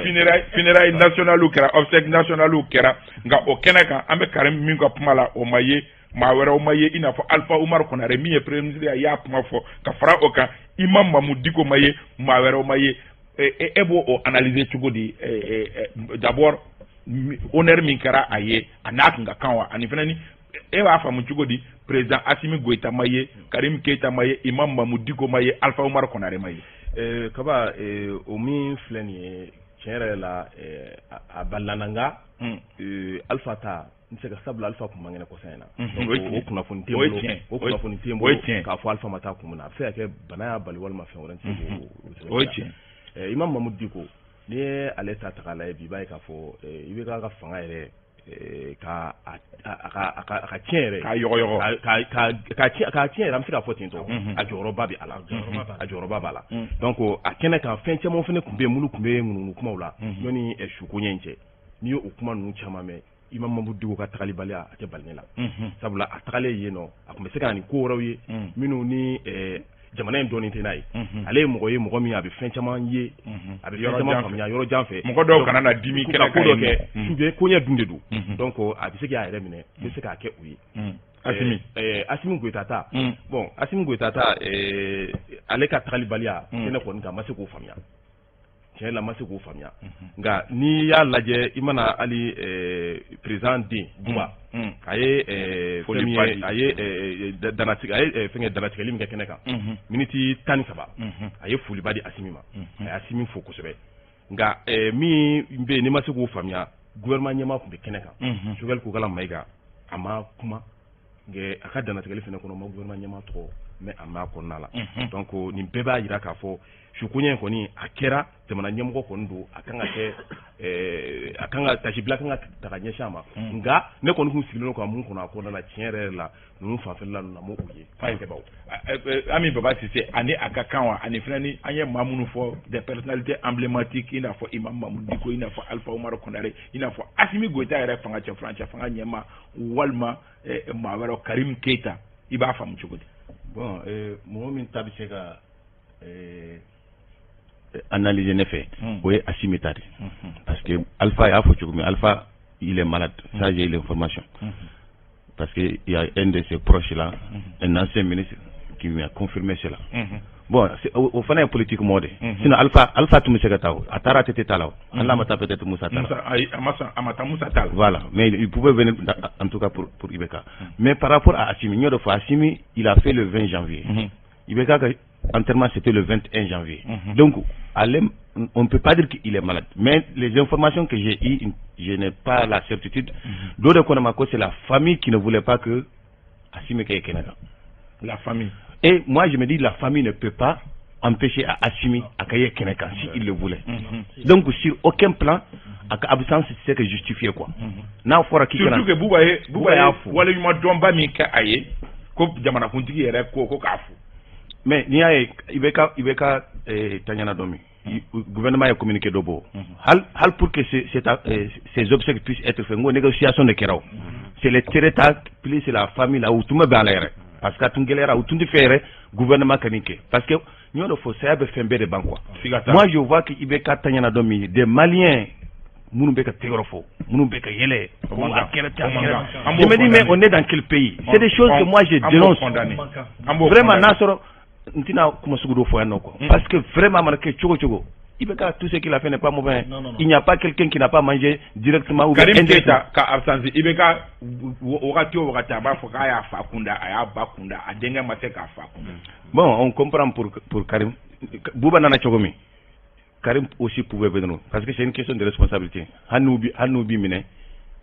Speaker 1: funérailles nationales kɛra, obsèques nationales kɛra, nka o kɛnɛ kan, an bɛ Karim min ka kuma la, o ma ye, maa wɛrɛw ma ye, i n'a fɔ Alpha Oumar Konaré min ye premier ministre ye, a y'a kuma fɔ ka fara o kan, Imam Mahmoud Dicko ma ye, maa wɛrɛw ma ye. E b'o o analyser cogo di? D'abord, honneur min kɛra a ye, a n'a kun ka kan wa? Ani fana, ni e b'a faamu cogo di, président Assimi Goïta ma ye, Karim Keita ma ye, Imam Mahmoud Dicko ma ye, Alpha Oumar Konaré ma
Speaker 5: ye? Kaba, o min filɛ nin ye, tiɲɛ yɛrɛ la, a balana, nka Alpha ta n tɛ se ka, sabula Alpha kun man kɛnɛ kɔsa in na. O kunnafoni tɛ n bolo, o kunnafoni tɛ n bolo k'a fɔ Alpha ma taa kun min na. A bɛ se ka kɛ bana y'a bali walima fɛn wɛrɛ, n tɛ se k'o.
Speaker 1: O ye tiɲɛ.
Speaker 5: Imam Mahmoud Dicko, n'i ye ale ta k'a lajɛ bi, i b'a ye k'a fɔ i bɛ k'a ka fanga yɛrɛ Ka a ka tiɲɛ yɛrɛ
Speaker 1: k'a yɔgɔyɔgɔ,
Speaker 5: k'a tiɲɛ yɛrɛ, an bɛ se k'a fɔ ten tɔ, a jɔyɔrɔba bɛ a la, a jɔyɔrɔba b'a la. Donc a kɛnɛ kan, fɛn caman fana tun bɛ yen minnu tun bɛ ŋunuŋunu kumaw la yanni suko ɲɛ in cɛ. N'i ye o kuma ninnu caman mɛn, Imam Mahmoud Dicko ka tagalibaliya, a tɛ bali ne la, sabula a tagalen yen nɔ, a tun bɛ se ka na ni ko wɛrɛw ye minnu ni jamana in dɔɔnin tɛ n'a ye. Ale ye mɔgɔ ye, mɔgɔ min a bɛ fɛn caman ye, a bɛ fɛn caman faamuya yɔrɔ jan fɛ.
Speaker 1: Mɔgɔ dɔw kana na dimi
Speaker 5: kɛnɛ ko dɔ kɛ sujɛ koɲɛ dun de don. Donc a bɛ se k'a yɛrɛ minɛ, bɛ se k'a kɛ o ye.
Speaker 1: Asimi
Speaker 5: Asimi Goyita ta, bon, Asimi Goyita ta, ale ka tagalibaliya kɛnɛ kɔni kan, ma se k'o faamuya tiɲɛ la, ma se k'o faamuya. Nka n'i y'a lajɛ, i mana hali président den Buba, a ye fɛn min ye, a ye danatigɛ, a ye fɛnkɛ danatigɛli min kɛ kɛnɛ kan, miniti 13, a ye foliba di Asimi ma, a ye Asimi fo kosɛbɛ. Nka min bɛ yen, n'i ma se k'o faamuya, gouvernement ɲɛmaa tun bɛ kɛnɛ kan, Choguel Kokalla Maïga, a ma kuma, nka a ka danatigɛli fana kɔnɔ, ma gouvernement ɲɛmaa tɔgɔ mɛ a m'a kɔnɔna la. Donc nin bɛɛ b'a jira k'a fɔ sukoɲɛ in kɔni, a kɛra jamana ɲɛmɔgɔ kɔni don, a kan ka kɛ, a kan ka tasibila kan ka ta ka ɲɛsin a ma. Nka ne kɔni tun sigilen don ka mun kɔnɔ a kɔnɔna la, tiɲɛ yɛrɛ yɛrɛ la, ninnu fanfɛla ninnu na, m'o ye.
Speaker 1: Ayiwa, Ami Baba Cissé, ani a ka kan wa, ani fana ni an ye maa minnu fɔ, des personnalités emblématiques, i n'a fɔ Imam Mahmoud Dicko, i n'a fɔ Alpha Oumar Konaré, i n'a fɔ Assimi Goïta yɛrɛ, fanga cɛ furancɛ fanga ɲɛmaa, walima maa wɛrɛ, Karim Keita, i b'a faamu cogo di?
Speaker 4: Bon, mɔgɔ min ta bɛ se ka analyser ne fɛ, o ye Assimi ta de, parce que Alpha y'a fɔ cogo min, Alpha, il est malade, ça, j'ai l'information, parce que il y a un de ses proches là, un ancien ministre, qui m'a confirmé cela. Bon, o fana ye politique mɔgɔ de. Sinon Alpha tun bɛ se ka taa o, a taara ATT ta la o, hali n'a ma taa, peut-être Moussa ta la.
Speaker 1: Ayi, a ma sɔn, a ma taa Moussa ta la.
Speaker 4: Voilà, mais il pouvait venir en tout cas pour IBK. Mais par rapport à Assimi, n y'o de fɔ, Assimi, il a fait le 20 janvier. IBK ka enterrement, c'était le 21 janvier. Donc ale, on ne peut pas dire qu'il est malade, mais les informations que j'ai eues, je n'ai pas la certitude. Dɔ de ko ne ma ko c'est la famille qui ne voulait pas que Assimi ka ye kɛnɛ kan.
Speaker 1: La famille.
Speaker 4: Et moi, je me dis, la famille ne peut pas empêcher à Assimi a ka ye kɛnɛ kan si il le voulait. Donc sur aucun plan, a ka absence c'est que justifié, quoi. N'a fɔra k'i kana
Speaker 1: Surtout que Buba ye Buba
Speaker 4: y'a
Speaker 1: ye
Speaker 4: fo.
Speaker 1: Waleɲuman dɔnba min kɛ a ye, ko jamanakuntigi yɛrɛ ko k'a fo.
Speaker 4: Mais n'i y'a ye, i bɛ ka taɲana dɔ min, gouvernement ye communiqué dɔ bɔ hal pour que ces obsèques puissent être faits, n ko négociation de kɛra o. C'est les Tereta plus la famille là, u tun bɛ bɛn a la yɛrɛ, parce que a tun gɛlɛyara, u tun tɛ fɛ yɛrɛ gouvernement ka nin kɛ, parce que n y'o de fɔ, saya bɛ fɛn bɛɛ de ban, quoi.
Speaker 1: Siga t'a la.
Speaker 4: Moi, je vois que IBK taɲana dɔ min, des Maliens minnu bɛ ka tɛgɛrɛ fɔ, minnu bɛ ka yɛlɛ,
Speaker 1: O man
Speaker 4: ko
Speaker 1: kan.
Speaker 4: a kɛra tan,
Speaker 1: O man
Speaker 4: a
Speaker 1: kan.
Speaker 4: kɛra.
Speaker 1: An b'o
Speaker 4: Je me dis, mais
Speaker 1: condamner.
Speaker 4: on est dans quel pays? C'est des choses que moi, je
Speaker 1: An b'o
Speaker 4: dénonce.
Speaker 1: condamner. An b'o
Speaker 4: Vraiment,
Speaker 1: condamner.
Speaker 4: n'a sɔrɔ n tɛna kuma sugu dɔ fɔ yan nɔ, quoi, parce que vraiment, a mana kɛ cogo cogo, IBK, tout ce qu'il a fait n'est pas mauvais.
Speaker 3: Non, non, non.
Speaker 4: Il n'y a pas quelqu'un qui n'a pas mangé directement ou bien
Speaker 1: Karim
Speaker 4: indirectement.
Speaker 1: Keita ka absence, IBK wagati o wagati, a b'a fɔ k'a y'a fa kunda, a y'a ba kunda, a denkɛ ma se k'a fa kunda.
Speaker 4: Bon, on comprend pour Karim. Bouba nana cogo min, Karim aussi pouvait venir, parce que c'est une question de responsabilité. Hali n'u b'i minɛ,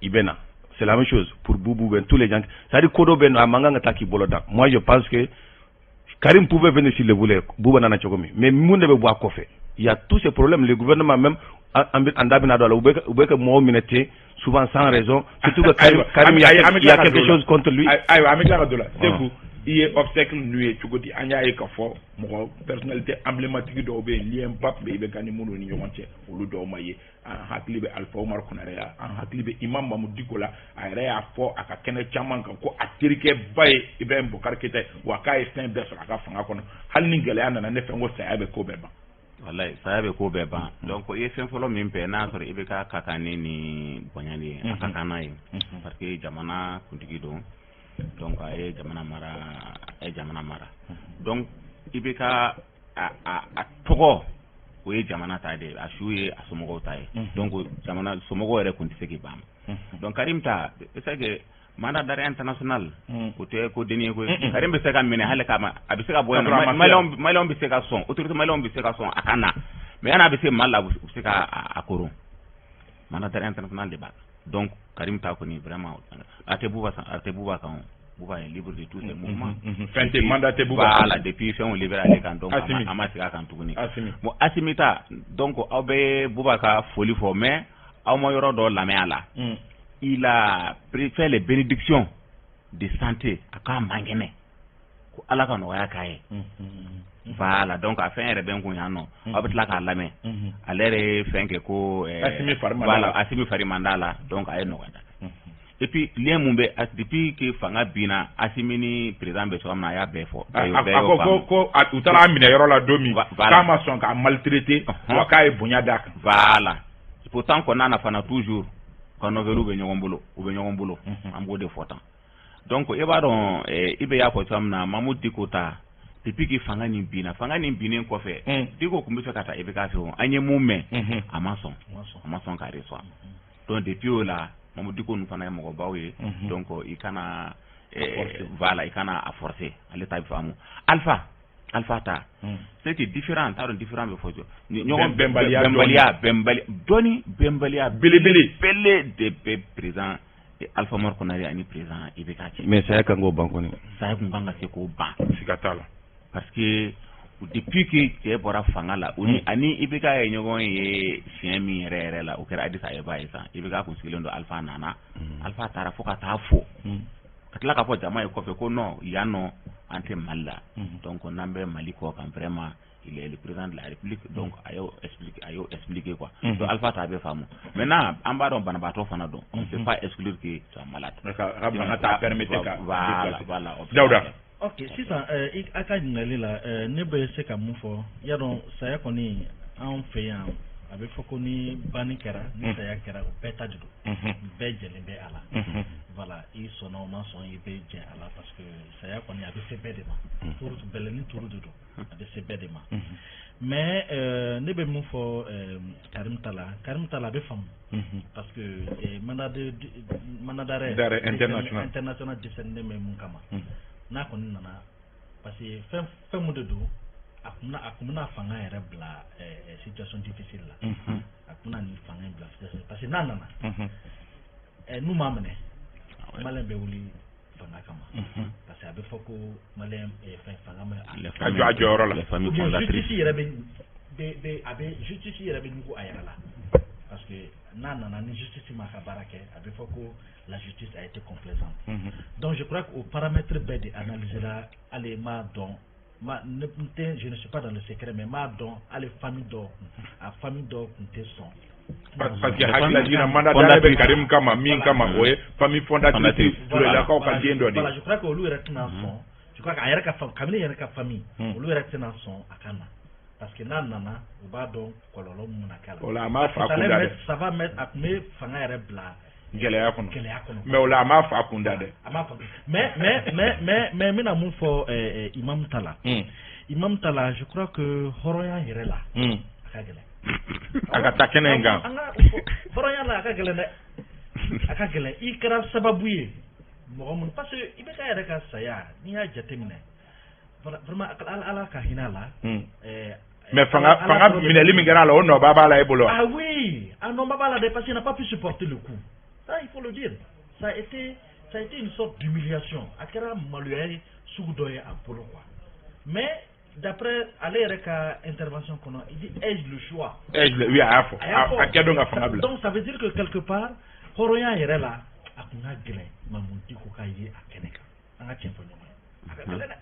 Speaker 4: i bɛ na. C'est la même chose pour Boubou, ben tous les gens, c'est à dire ko dɔ bɛ yen nɔ, a man kan ka taa k'i bolo da. Moi, je pense que Karim pouvait venir s'il le voulait, Bouba nana cogo min. Mais mun de bɛ bɔ a kɔfɛ? Il y a tous ces problèmes, le gouvernement même, an da bɛna don a la, u bɛ ka mɔgɔw minɛ ten, souvent sans raison, surtout que Karim,
Speaker 1: Ayiwa,
Speaker 4: Karim, il y a,
Speaker 1: an bɛ
Speaker 4: il y a
Speaker 1: tila ka
Speaker 4: quelque
Speaker 1: don o la.
Speaker 4: chose contre lui.
Speaker 1: Ayiwa, an bɛ tila ka don o la. Seku, i ye obsèque ninnu ye cogo di? An y'a ye k'a fɔ mɔgɔ personnalité emblématique dɔw bɛ yen, lien ba tun bɛ IBK ni minnu ni ɲɔgɔn cɛ, olu dɔw ma ye. An hakili bɛ Alpha Oumar Konaré la, an hakili bɛ Imam Mahmoud Dicko la. A yɛrɛ y'a fɔ a ka kɛnɛ caman kan ko a terikɛ ba ye Ibrahim Boubacar Keïta ye, wa k'a ye fɛn bɛɛ sɔrɔ a ka fanga kɔnɔ. Hali ni gɛlɛya nana, ne fɛ n ko saya bɛ ko bɛɛ ban.
Speaker 2: Wallahi, saya bɛ ko bɛɛ ban. Donc i ye fɛn fɔlɔ min fɛ, n'a sɔrɔ i bɛ ka kan ne ni bonyali ye, a ka kan n'a ye, parce que jamana kuntigi don. Donc a ye jamana mara, a ye jamana mara. Donc i bɛ ka a tɔgɔ, o ye jamana ta de ye, a su ye a somɔgɔw ta ye. Donc jamana somɔgɔw yɛrɛ kun tɛ se k'i ban ma. Donc Karim ta, c'est que mandat d'arrêt international, o tɛ ko denni ye koyi. Karim bɛ se ka minɛ hali k'a ma, a bɛ se ka bɔ yan
Speaker 1: K'a sɔrɔ a
Speaker 2: nɔ,
Speaker 1: ma se yan.
Speaker 2: Maliyɛnw bɛ se ka sɔn, autorité maliyɛnw bɛ se ka sɔn a ka na, mais yanni a bɛ se Mali la, u bɛ se ka a koron. Mandat d'arrêt international de b'a la. Donc Karim ta kɔni, vraiment, a tɛ Buba san, a tɛ Buba kan o. Buba est libre de tous ses mouvements.
Speaker 1: Fɛn tɛ, mandat tɛ Buba.
Speaker 2: Voilà, depuis fɛnw libéré ale kan, donc a ma
Speaker 1: Assimi.
Speaker 2: a ma segin a kan tuguni.
Speaker 1: Assimi.
Speaker 2: Bon, Assimi ta, donc aw bɛ Buba ka foli fɔ, mais aw ma yɔrɔ dɔ lamɛn a la. Il a fait les bénédictions de santé, a k'a man kɛnɛ, ko Ala ka nɔgɔya k'a ye. Voilà, donc a fɛn yɛrɛ bɛ n kun yan nɔ, aw bɛ tila k'a lamɛn. Ale yɛrɛ ye fɛn kɛ ko
Speaker 1: Asimi fari man d'a la.
Speaker 2: Voilà, Asimi fari man d'a la, donc a ye nɔgɔya. Et puis lien mun bɛ, depuis que fanga binna, Asimi ni président bɛ cogoya min na, a y'a bɛɛ fɔ.
Speaker 1: A ko u taara a minɛ yɔrɔ la don min, k'a ma sɔn k'a maltraiter, wa k'a ye bonya d'a kan.
Speaker 2: Voilà, pourtant kɔnɔna na fana, toujours ka nouvelle bɛ ɲɔgɔn bolo, u bɛ ɲɔgɔn bolo, an b'o de fɔ tan. Donc i b'a dɔn, i bɛ y'a fɔ cogoya min na, Mamudu Diko ta, depuis que fanga nin binna, fanga nin binnen kɔfɛ, Diko tun bɛ fɛ ka taa IBK fɛ yen, an ye mun mɛn, a ma sɔn, a ma sɔn k'a reçoit. Donc depuis o la, Mamudu Diko ninnu fana ye mɔgɔbaw ye, donc i kana, voilà, i kana a forcer, ale ta bɛ faamu. Alpha ta, c'est que différent, n t'a dɔn différent bɛ fɔ jɔ
Speaker 1: ɲɔgɔn, bɛnbaliya,
Speaker 2: bɛnbaliya, bɛnbaliya dɔɔni, bɛnbaliya
Speaker 1: belebele
Speaker 2: bele de bɛ président Alpha Umaru Konare ani président IBK cɛ.
Speaker 4: Mais saya kan k'o ban kɔni.
Speaker 2: Saya kun kan ka se k'o ban.
Speaker 1: Siga t'a la.
Speaker 2: Parce que depuis que cɛ bɔra fanga la, o ni ani IBK ye ɲɔgɔn ye siɲɛ min yɛrɛ yɛrɛ la, o kɛra Addis Abeba ye sisan. IBK kun sigilen don, Alpha nana, Alpha taara fo ka taa fo ka tila k'a fɔ jama ye kɔfɛ ko non, yan nɔ an tɛ Mali la, donc n'an bɛ Mali kɔ kan, vraiment il est le président de la République. Donc a y'o expliquer, a y'o expliquer quoi. Donc Alpha ta bɛ faamu. Maintenant an b'a dɔn banabaatɔ fana don, on ne peut pas exclure que tu es malade.
Speaker 1: Ka bana t'a permettre ka
Speaker 2: Voilà.
Speaker 1: Dawuda.
Speaker 3: Ok, sisan a ka ɲininkali la, ne bɛ se ka mun fɔ? Y'a dɔn, saya kɔni, anw fɛ yan, a bɛ fɔ ko ni banni kɛra, ni saya kɛra, o bɛɛ ta de don, bɛɛ jɛlen bɛ a la. Voilà, i sɔnna o ma sɔn, i bɛ jɛ a la, parce que saya kɔni, a bɛ se bɛɛ de ma. Turu bɛlɛni turu de don, a bɛ se bɛɛ de ma. Mais ne bɛ mun fɔ Karim ta la? Karim ta la, a bɛ faamu, parce que mandat de mandat d'arrêt
Speaker 1: international
Speaker 3: international décerné bɛ mun kama, n'a kɔni nana, parce que fɛn mun de don, a kun bɛna fanga yɛrɛ bila situation difficile la. A kun bɛna nin fanga in bila situation, parce que n'a nana, n'u m'a minɛ, maliyɛn bɛ wuli fanga kama, parce que a bɛ fɔ ko maliyɛn fɛn fanga ma
Speaker 1: a jɔ a jɔyɔrɔ la.
Speaker 3: Ou bien justice yɛrɛ bɛ a bɛ justice yɛrɛ bɛ ɲugu a yɛrɛ la, parce que n'a nana ni justice ma ka baara kɛ, a bɛ fɔ ko la justice a été complaisante. Donc je crois que o paramètre bɛɛ de analysera. Hali m'a dɔn, ma ne tɛ, je ne suis pas dans le secret, mais m'a dɔn hali famille dɔ, a famille dɔ tun tɛ sɔn.
Speaker 1: Parce que hakilila jiginna, mandat d'arrêt bɛ Karim kama min kama, o ye famille fondatrice Turelakaw ka den dɔ de ye.
Speaker 3: Voilà, je crois que olu yɛrɛ tɛna sɔn. Je crois que a yɛrɛ ka famille, kabini yɛrɛ ka famille, olu yɛrɛ tɛna sɔn a ka na, parce que n'a nana, u b'a dɔn kɔlɔlɔ mun na k'a la.
Speaker 1: O la a m'a fa kunda dɛ.
Speaker 3: Ça va mettre, a tun bɛ fanga yɛrɛ bila
Speaker 1: gɛlɛya kɔnɔ.
Speaker 3: Gɛlɛya kɔnɔ.
Speaker 1: Mais o la a m'a fa kunda dɛ.
Speaker 3: A m'a fa, mais n bɛna mun fɔ imam ta la? Imam ta la, je crois que hɔrɔnya yɛrɛ la, a ka gɛlɛn.
Speaker 1: A ka taa kɛnɛ in kan.
Speaker 3: An ka hɔrɔnya la, a ka gɛlɛn dɛ, a ka gɛlɛn. I kɛra sababu ye mɔgɔ mun, parce que i bɛ ka yɛrɛ ka saya, n'i y'a jateminɛ, vraiment, Ala ka hinɛ a la.
Speaker 1: Mais fanga minɛli min kɛra a la, o nɔba b'a la e bolo.
Speaker 3: Ah oui, a nɔba b'a la dɛ, parce qu'il n'a pas pu supporter le coup. Ça, il faut le dire, ça a été une sorte d'humiliation. A kɛra maloya ye sugu dɔ ye a bolo quoi. Mais d'après ale yɛrɛ ka intervention kɔnɔ, il dit: ai-je le choix?
Speaker 1: Ai-je le, oui, a y'a fɔ, a kɛ don ka fanga bila.
Speaker 3: Donc ça veut dire que quelque part, hɔrɔnya yɛrɛ la, a kun ka gɛlɛn Mamudu Diko ka ye a kɛnɛ kan. An ka tiɲɛ fɔ ɲɔgɔn ye, a ka gɛlɛn dɛ,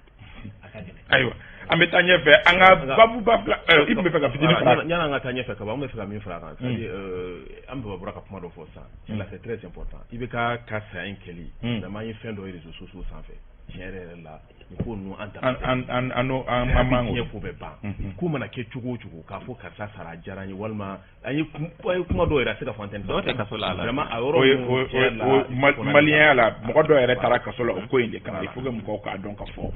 Speaker 3: a ka gɛlɛn.
Speaker 1: Ayiwa, an bɛ taa ɲɛfɛ, an ka babuba fila, i tun bɛ fɛ ka fitinin fara.
Speaker 5: Yanni an ka taa ɲɛfɛ kaban, an bɛ fɛ ka min fara a kan, c'est à dire an baba bɔra ka kuma dɔ fɔ sisan, tiɲɛ la, c'est très important. I bɛ ka saya in kɛli, vraiment, an ye fɛn dɔ ye réseaux sociaux sanfɛ, tiɲɛ yɛrɛ yɛrɛ la, nin ko ninnu, an
Speaker 1: an an an an an an man
Speaker 5: diɲɛ ko bɛɛ ban. Ko mana kɛ cogo o cogo, k'a fɔ karisa sara, a diyara an ye, walima an ye kuma dɔw yɛrɛ a se ka fɔ an tɛ.
Speaker 2: Dɔw tɛ kaso la.
Speaker 5: Vraiment, a
Speaker 1: yɔrɔ o maliyɛnya la, mɔgɔ dɔw yɛrɛ taara kaso la o ko in de kama. Il faut que mɔgɔw k'a dɔn k'a fɔ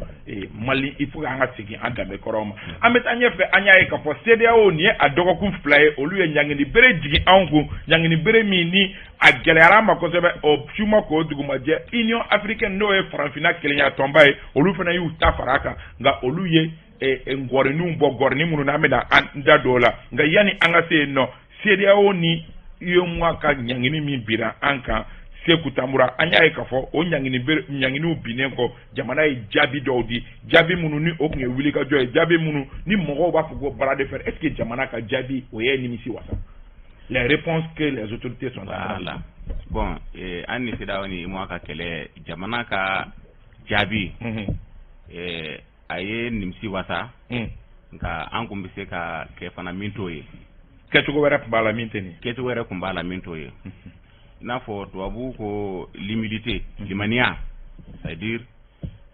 Speaker 1: Mali, il faut que an ka segin an danbe kɔrɔw ma. An bɛ taa ɲɛfɛ, an y'a ye k'a fɔ CEDEAO, nin ye a dɔgɔkun 2 ye, olu ye ɲangini bere jigin anw kun, ɲangini bere min ni a gɛlɛyara an ma kosɛbɛ. O su ma k'o dugumajɛ, Union africaine, n'o ye farafinna kelenya tɔnba ye, olu fana y'u ta fara a kan, nka olu ye ngɔriniw bɔ, ngɔrini minnu n'an bɛna an da don o la. Nka yanni an ka se yen nɔ, CEDEAO ni UEMOA ka ɲangini min binna an kan, Seku Tamura, an y'a ye k'a fɔ o ɲangini ɲanginiw binnen kɔ, jamana ye jaabi dɔw di, jaabi minnu ni o tun ye wulikajɔ ye, jaabi minnu ni mɔgɔw b'a fɔ ko bras de fer. Est ce que jamana ka jaabi o ye nimisi wasa? les réponses que les autorités sont en train de
Speaker 2: Voilà. Bon, an ni CEDEAO ni UEMOA ka kɛlɛ, jamana ka jaabi, a ye nimisi wasa, nka an kun bɛ se ka kɛ fana min t'o ye.
Speaker 1: Kɛcogo wɛrɛ tun b'a la min tɛ nin ye.
Speaker 2: Kɛcogo wɛrɛ tun b'a la min t'o ye. I n'a fɔ tubabu ko l'humilité, limaniya, c'est à dire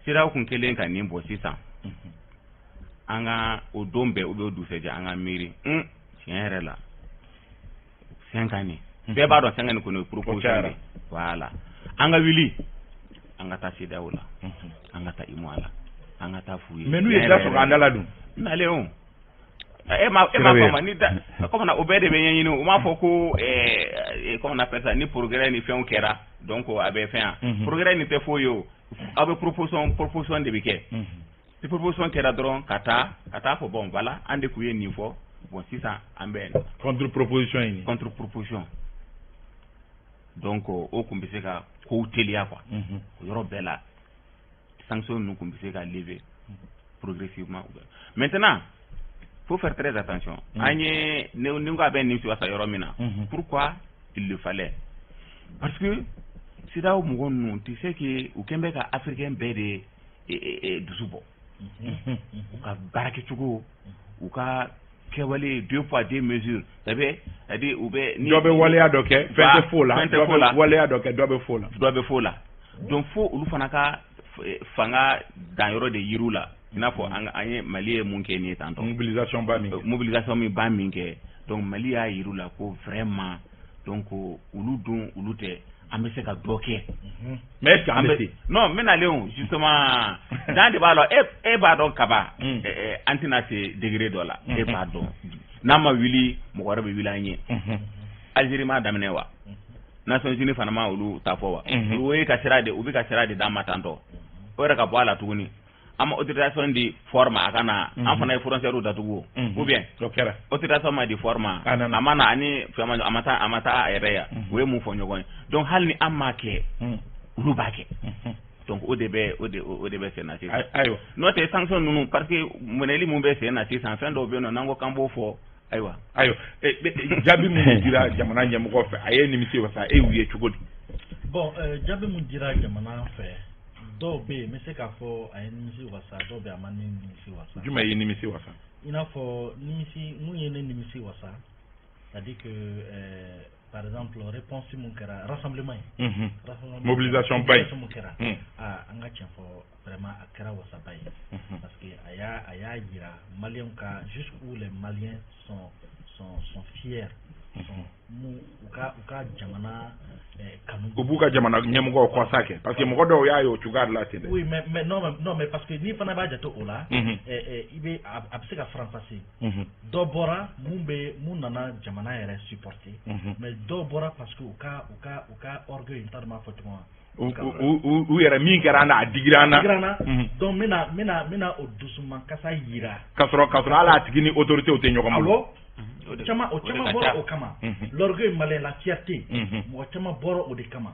Speaker 2: CEDEAO kun kɛlen ka nin bɔ sisan, an ka o don bɛɛ ou bien o dugusɛjɛ, an ka miiri tiɲɛ yɛrɛ la, 5 ans nin, bɛɛ b'a dɔn 5 ans nin kɔni ye proposition de ye. Voilà, an ka wuli, an ka taa CEDEAO la, an ka taa UEMOA la, an ka taa f'u ye.
Speaker 1: Mais n'u ye da sɔrɔ an da la dun?
Speaker 2: Nalen o, e ma faamu ni da comme na o bɛɛ de bɛ ɲɛɲini. U m'a fɔ ko comment on appelle ça, ni progrès ni fɛnw kɛra, donc a bɛ fɛn yan, progrès nin tɛ foyi ye. O aw bɛ proposition de bɛ kɛ. Ni proposition kɛra dɔrɔn, ka taa fɔ: bon voilà, an de kun ye nin fɔ, bon sisan an bɛ
Speaker 1: Contre proposition in.
Speaker 2: Contre proposition. Donc o kun bɛ se ka kow teliya quoi. O yɔrɔ bɛɛ la, sanction ninnu kun bɛ se ka lever progressivement. Maintenant, faut faire très attention. An ye ni ko a bɛ nimisi wasa yɔrɔ min na, pourquoi il le fallait? Parce que CEDEAO mɔgɔ ninnu, tu sais que u kɛn bɛ ka africain bɛɛ de dusu bɔ. U ka baarakɛcogo, u ka kɛwale, deux poids deux mesures, c'est à dire u bɛ
Speaker 1: Dɔ bɛ waleya dɔ kɛ, fɛn tɛ f'o la.
Speaker 2: Fɛn tɛ f'o la.
Speaker 1: Dɔ bɛ waleya dɔ kɛ, dɔ bɛ f'o la.
Speaker 2: Dɔ bɛ f'o la. Donc fo olu fana ka fanga danyɔrɔ de yir'u la, i n'a fɔ an ye Mali ye mun kɛ nin ye tantɔ.
Speaker 1: Mobilisation ba min kɛ.
Speaker 2: Mobilisation min ba min kɛ. Donc Mali y'a yir'u la ko vraiment, donc olu dun, olu tɛ, an bɛ se ka dɔ kɛ.
Speaker 1: Mais est ce que an bɛ se?
Speaker 2: Non, n bɛ nalen o, justement dan de b'a la. E b'a dɔn kaba, an tɛna se degré dɔ la. E b'a dɔn, n'a ma wuli, mɔgɔ wɛrɛ bɛ wuli an ye. Algérie m'a daminɛ wa? Nations Unies fana ma olu ta fɔ wa? O ye ka sira de, u bɛ ka sira de d'an ma tantɔ. O yɛrɛ ka bɔ a la tuguni, an ma autorisation di Faure ma a ka na. An fana ye frontière datugu o, ou bien?
Speaker 1: O kɛra.
Speaker 2: Autorisation ma di Faure ma?
Speaker 1: A nana.
Speaker 2: A ma na ani fɛn ma, a ma taa a yɛrɛ ya. U ye mun fɔ ɲɔgɔn ye? Donc hali ni an m'a kɛ, olu b'a kɛ. Donc o de bɛ sen na sisan.
Speaker 1: Ayiwa.
Speaker 2: N'o tɛ, sanction ninnu, parce que minɛli mun bɛ sen na sisan, fɛn dɔw bɛ yen nɔ, n'an ko k'an b'o fɔ, ayiwa.
Speaker 1: Ayiwa, jaabi minnu dira jamana ɲɛmɔgɔ fɛ, a ye nimisi wasa, e y'u ye cogo di?
Speaker 3: Bon, jaabi mun dira jamana fɛ, dɔw bɛ yen, n bɛ se k'a fɔ a ye nimisi wasa, dɔw bɛ yen, a ma ne nimisi wasa.
Speaker 1: Jumɛn y'i nimisi wasa?
Speaker 3: I n'a fɔ nimisi mun ye ne nimisi wasa, c'est à dire que par exemple réponse mun kɛra rassemblement ye, rassemblement,
Speaker 1: Mobilisation ba ye.
Speaker 3: Mobilisation mun kɛra, aa, an ka tiɲɛ fɔ, vraiment a kɛra wasaba ye, parce que a y'a yira maliyɛnw ka jusqu'où les Maliens sont fiers, sont mun u ka jamana kanu.
Speaker 1: U b'u ka jamana ɲɛmɔgɔw kɔsa kɛ, parce que mɔgɔ dɔw y'a ye o cogoya de la ten dɛ.
Speaker 3: Oui, mais non, mais non, mais parce que n'i fana b'a jate o la, i bɛ a bɛ se ka faranfasi. Dɔ bɔra mun bɛ mun nana jamana yɛrɛ supporter, mais dɔw bɔra parce que u ka orgueil, n t'a dɔn n b'a fɔ cogo min na.
Speaker 1: U yɛrɛ min kɛra an na, a digira an na.
Speaker 3: Digira an na. Donc n bɛna o dusumankasa yira.
Speaker 1: Ka sɔrɔ hali a tigi ni autorité tɛ ɲɔgɔn bolo.
Speaker 3: Awɔ, o caman bɔra o kama. L'orgueil malien, la fierté, mɔgɔ caman bɔra o de kama.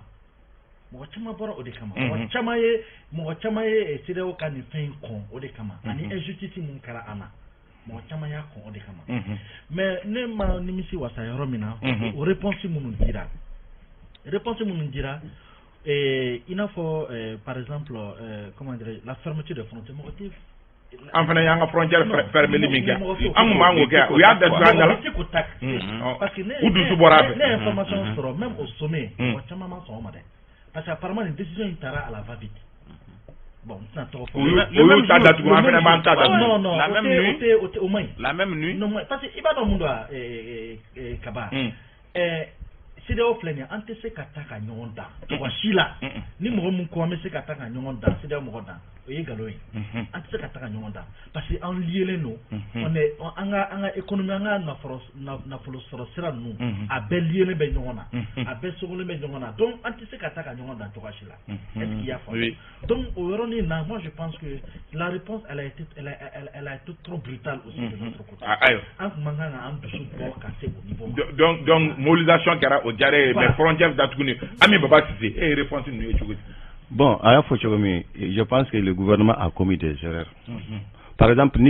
Speaker 3: Mɔgɔ caman bɔra o de kama. Mɔgɔ caman ye CEDEAO ka nin fɛn in kɔn o de kama, ani injustice mun kɛra an na, mɔgɔ caman y'a kɔn o de kama. Mais ne ma nimisi wasa yɔrɔ min na, o réponse minnu dira, i n'a fɔ par exemple, comment dirais, la fermeture des frontières, mɔgɔ tɛ
Speaker 1: An fana y'an ka frontière fermeli min kɛ, an kun b'an k'o kɛ, u y'a datugu an da la.
Speaker 3: Mɔgɔ tɛ k'o ta, parce que ne
Speaker 1: U dusu bɔra a fɛ.
Speaker 3: Ne ye information sɔrɔ, même au sommet, mɔgɔ caman ma sɔn o ma dɛ, parce que apparemment nin décision in taara à la va-vite. Bon, n tɛna tɔgɔ fɔ.
Speaker 1: U y'u ta datugu, an fana b'an ta datugu.
Speaker 3: Non, non,
Speaker 2: La
Speaker 3: o
Speaker 2: même
Speaker 3: tɛ
Speaker 2: nuit.
Speaker 3: O tɛ o tɛ o man ɲi.
Speaker 2: La même nuit.
Speaker 3: Non, parce que i b'a dɔn mun don wa, Kaba, CEDEAO filɛ nin ye, an tɛ se ka taa ka ɲɔgɔn dan mɔgɔ si la. Ni mɔgɔ mun ko an bɛ se ka taa ka ɲɔgɔn dan, CEDEAO mɔgɔ dan, o ye nkalon ye. An tɛ se ka taa ka ɲɔgɔn dan, parce que an liélen don, on est an ka économie, an ka nafolo sɔrɔ sira ninnu, a bɛɛ liélen bɛ ɲɔgɔn na, a bɛɛ sogolen bɛ ɲɔgɔn na. Donc an tɛ se ka taa ka ɲɔgɔn dan cogoya si la. Est-ce qu'il y a faamu?
Speaker 1: Oui.
Speaker 3: Donc o yɔrɔnin na, moi je pense que la réponse, elle a été trop brutale aussi de notre côté.
Speaker 1: Ah, ayiwa.
Speaker 3: An tun man kan ka an dusu bɔ ka se o niveau ma.
Speaker 1: Donc mobilisation kɛra, o diyara e ye, mais frontière datuguni, Ami Baba Cissé, e ye réponse ninnu ye cogo di?
Speaker 4: Bon, a y'a fɔ cogo min, je pense que le gouvernement a commis des erreurs. Par exemple, ni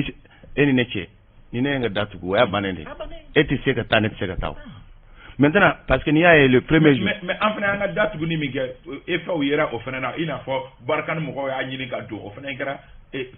Speaker 4: e ni ne cɛ, ni ne ye n ka datugu, o y'a bannen de.
Speaker 3: A bannen.
Speaker 4: E tɛ se ka taa, ne tɛ se ka taa o. Maintenant, parce que n'i y'a ye le premier jour.
Speaker 1: Mais an fana y'an ka datuguni min kɛ, effet yera o fana na, i n'a fɔ Barkhane mɔgɔw y'a ɲini ka don, o fana kɛra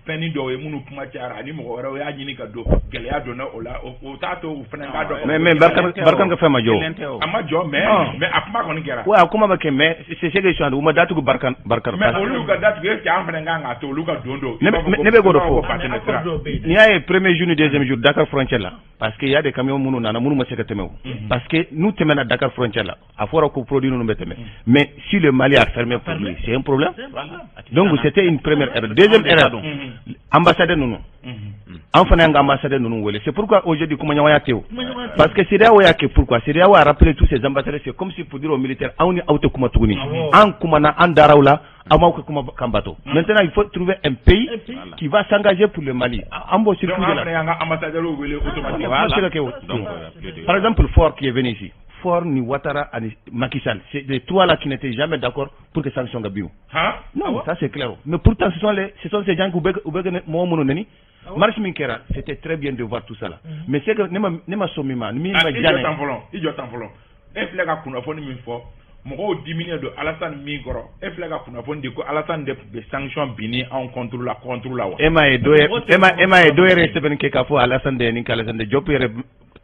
Speaker 1: fɛnnin dɔw ye minnu kuma cayara, ani mɔgɔ wɛrɛw y'a ɲini ka don, gɛlɛya donna o la, o t'a to u fana k'a dɔn.
Speaker 4: Mais Barkhane ka fɛn ma jɔ o.
Speaker 1: A ma jɔ, mais a kuma kɔni kɛra.
Speaker 4: Ouais, a kuma ma kɛ, mais c'est ce que je suis en train, u ma datugu Barkhane.
Speaker 1: Mais olu ka datugu, est-ce que an fana kan k'a to olu ka don don?
Speaker 4: Ne bɛ k'o de fɔ. N'i y'a ye premier jour ni deuxième jour Dakar frontière la, parce que y a des camions minnu nana minnu ma se ka tɛmɛ o. Parce que n'u tɛmɛna Dakar frontière la, a fɔra ko produit ninnu bɛ tɛmɛ. Mais si le Mali a fermé pour lui, c'est un problème. Donc c'était une première erreur. Deuxième erreur, ambassadeur ninnu. An fana y'an ka ambassadeur ninnu wele. C'est pourquoi aujourd'hui kumaɲɔgɔnya tɛ o. Parce que CEDEAO y'a kɛ, pourquoi CEDEAO a rappelé tous ces ambassadeurs, c'est comme si pour dire aux militaires, anw ni aw tɛ kuma tuguni. An kumana, an dara aw la, aw m'aw ka kuma kan bato. Maintenant, il faut trouver un pays qui va s'engager pour le Mali. An b'o circuit de la.
Speaker 1: Donc an fana y'an ka ambassadeur wele automatiquement.
Speaker 4: Par exemple, Faure qui est venu ici. Faure ni Ouattara ani Macky Sall, c'est les trois là qui n'étaient jamais d'accord pour que sanction ka bin. Non, ça c'est clair. Mais pourtant ce sont ces gens qui bɛ mɔgɔ minnu neni. Marche min kɛra, c'était très bien de voir tout ça là. Mais c'est que ne ma sɔn min ma, min ma diya ne.
Speaker 1: I jɔ tan fɔlɔ, i jɔ tan fɔlɔ. E filɛ ka kunnafoni min fɔ, mɔgɔw diminen don Alassane min kɔrɔ, e filɛ ka kunnafoni di ko Alassane de tun bɛ sanction binni anw contre la wa?
Speaker 4: E m'a ye dɔ e m'a ye dɔ yɛrɛ ye sɛbɛnni kɛ k'a fɔ Alassane de ye nin kɛ, Alassane de Diop yɛrɛ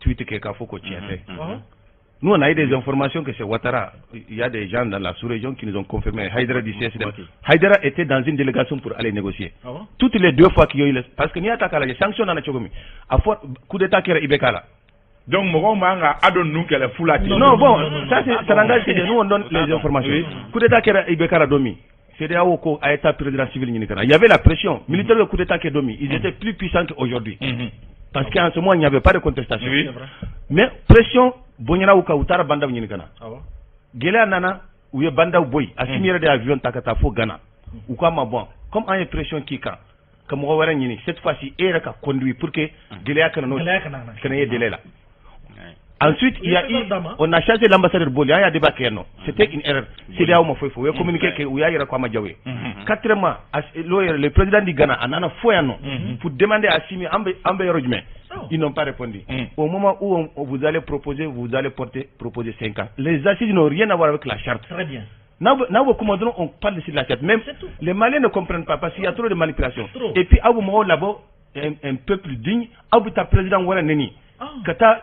Speaker 4: tweet kɛ k'a fɔ ko tiɲɛ tɛ. Nous, on a eu des informations que c'est Ouattara. Il y a des gens dans la sous-région qui nous ont confirmé. Haïdara du CSD. Haïdara était dans une délégation pour aller négocier.
Speaker 3: Ah bon?
Speaker 4: Toutes les deux fois qu'il y a eu... Parce que n'y a pas de sanction dans la Tchogomi. A fort coup d'État qui est IBK là.
Speaker 1: Donc, mɔgɔw man ka a don ninnu kɛlɛ fu la ten.
Speaker 4: Non, bon, ça, ça n'engage que nous, on donne les informations. Coup d'État qui est IBK la Domi. CEDEAO ko a été président civil ɲini ka na. Il y avait la pression. Militaire de coup d'État qui est Domi. Ils étaient plus puissants qu'aujourd'hui. Parce qu'en ce moment, il n'y avait pas de contestation.
Speaker 1: Oui.
Speaker 4: Mais pression bonyana u kan, u taara Bah N'Daw ɲini ka na. Gɛlɛya nana, u ye Bah N'Daw bɔ yen. Assimi yɛrɛ de ye avion ta ka taa fo Ghana. U k'a ma, bon, comme an ye pression k'i kan ka mɔgɔ wɛrɛ ɲini, cette fois-ci e yɛrɛ ka conduire pour que gɛlɛya kana n'o kana ye délai la. Ensuite, il y a eu, on a changé l'ambassadeur Boli, an y'a débat kɛ non. C'était une erreur. CEDEAO ma foyi fɔ, u ye communiqué kɛ, u y'a yɛrɛ ko a ma diya u ye. Quatrièmement, le président du Ghana a nana fo yan nɔ pour demander à Assimi an bɛ yɔrɔ jumɛn. Ils n'ont pas répondu. Au moment où vous allez proposer, vous allez proposer 5 ans. Les assises n'ont rien à voir avec la charte.
Speaker 3: Très bien.
Speaker 4: N'a bɛ on parle de la charte. Même les Maliens ne comprennent pas parce qu'il y a trop de manipulation. Et puis, aw bɛ mɔgɔw labɔ, un peuple digne, aw bɛ taa président wɛrɛ neni. Ka taa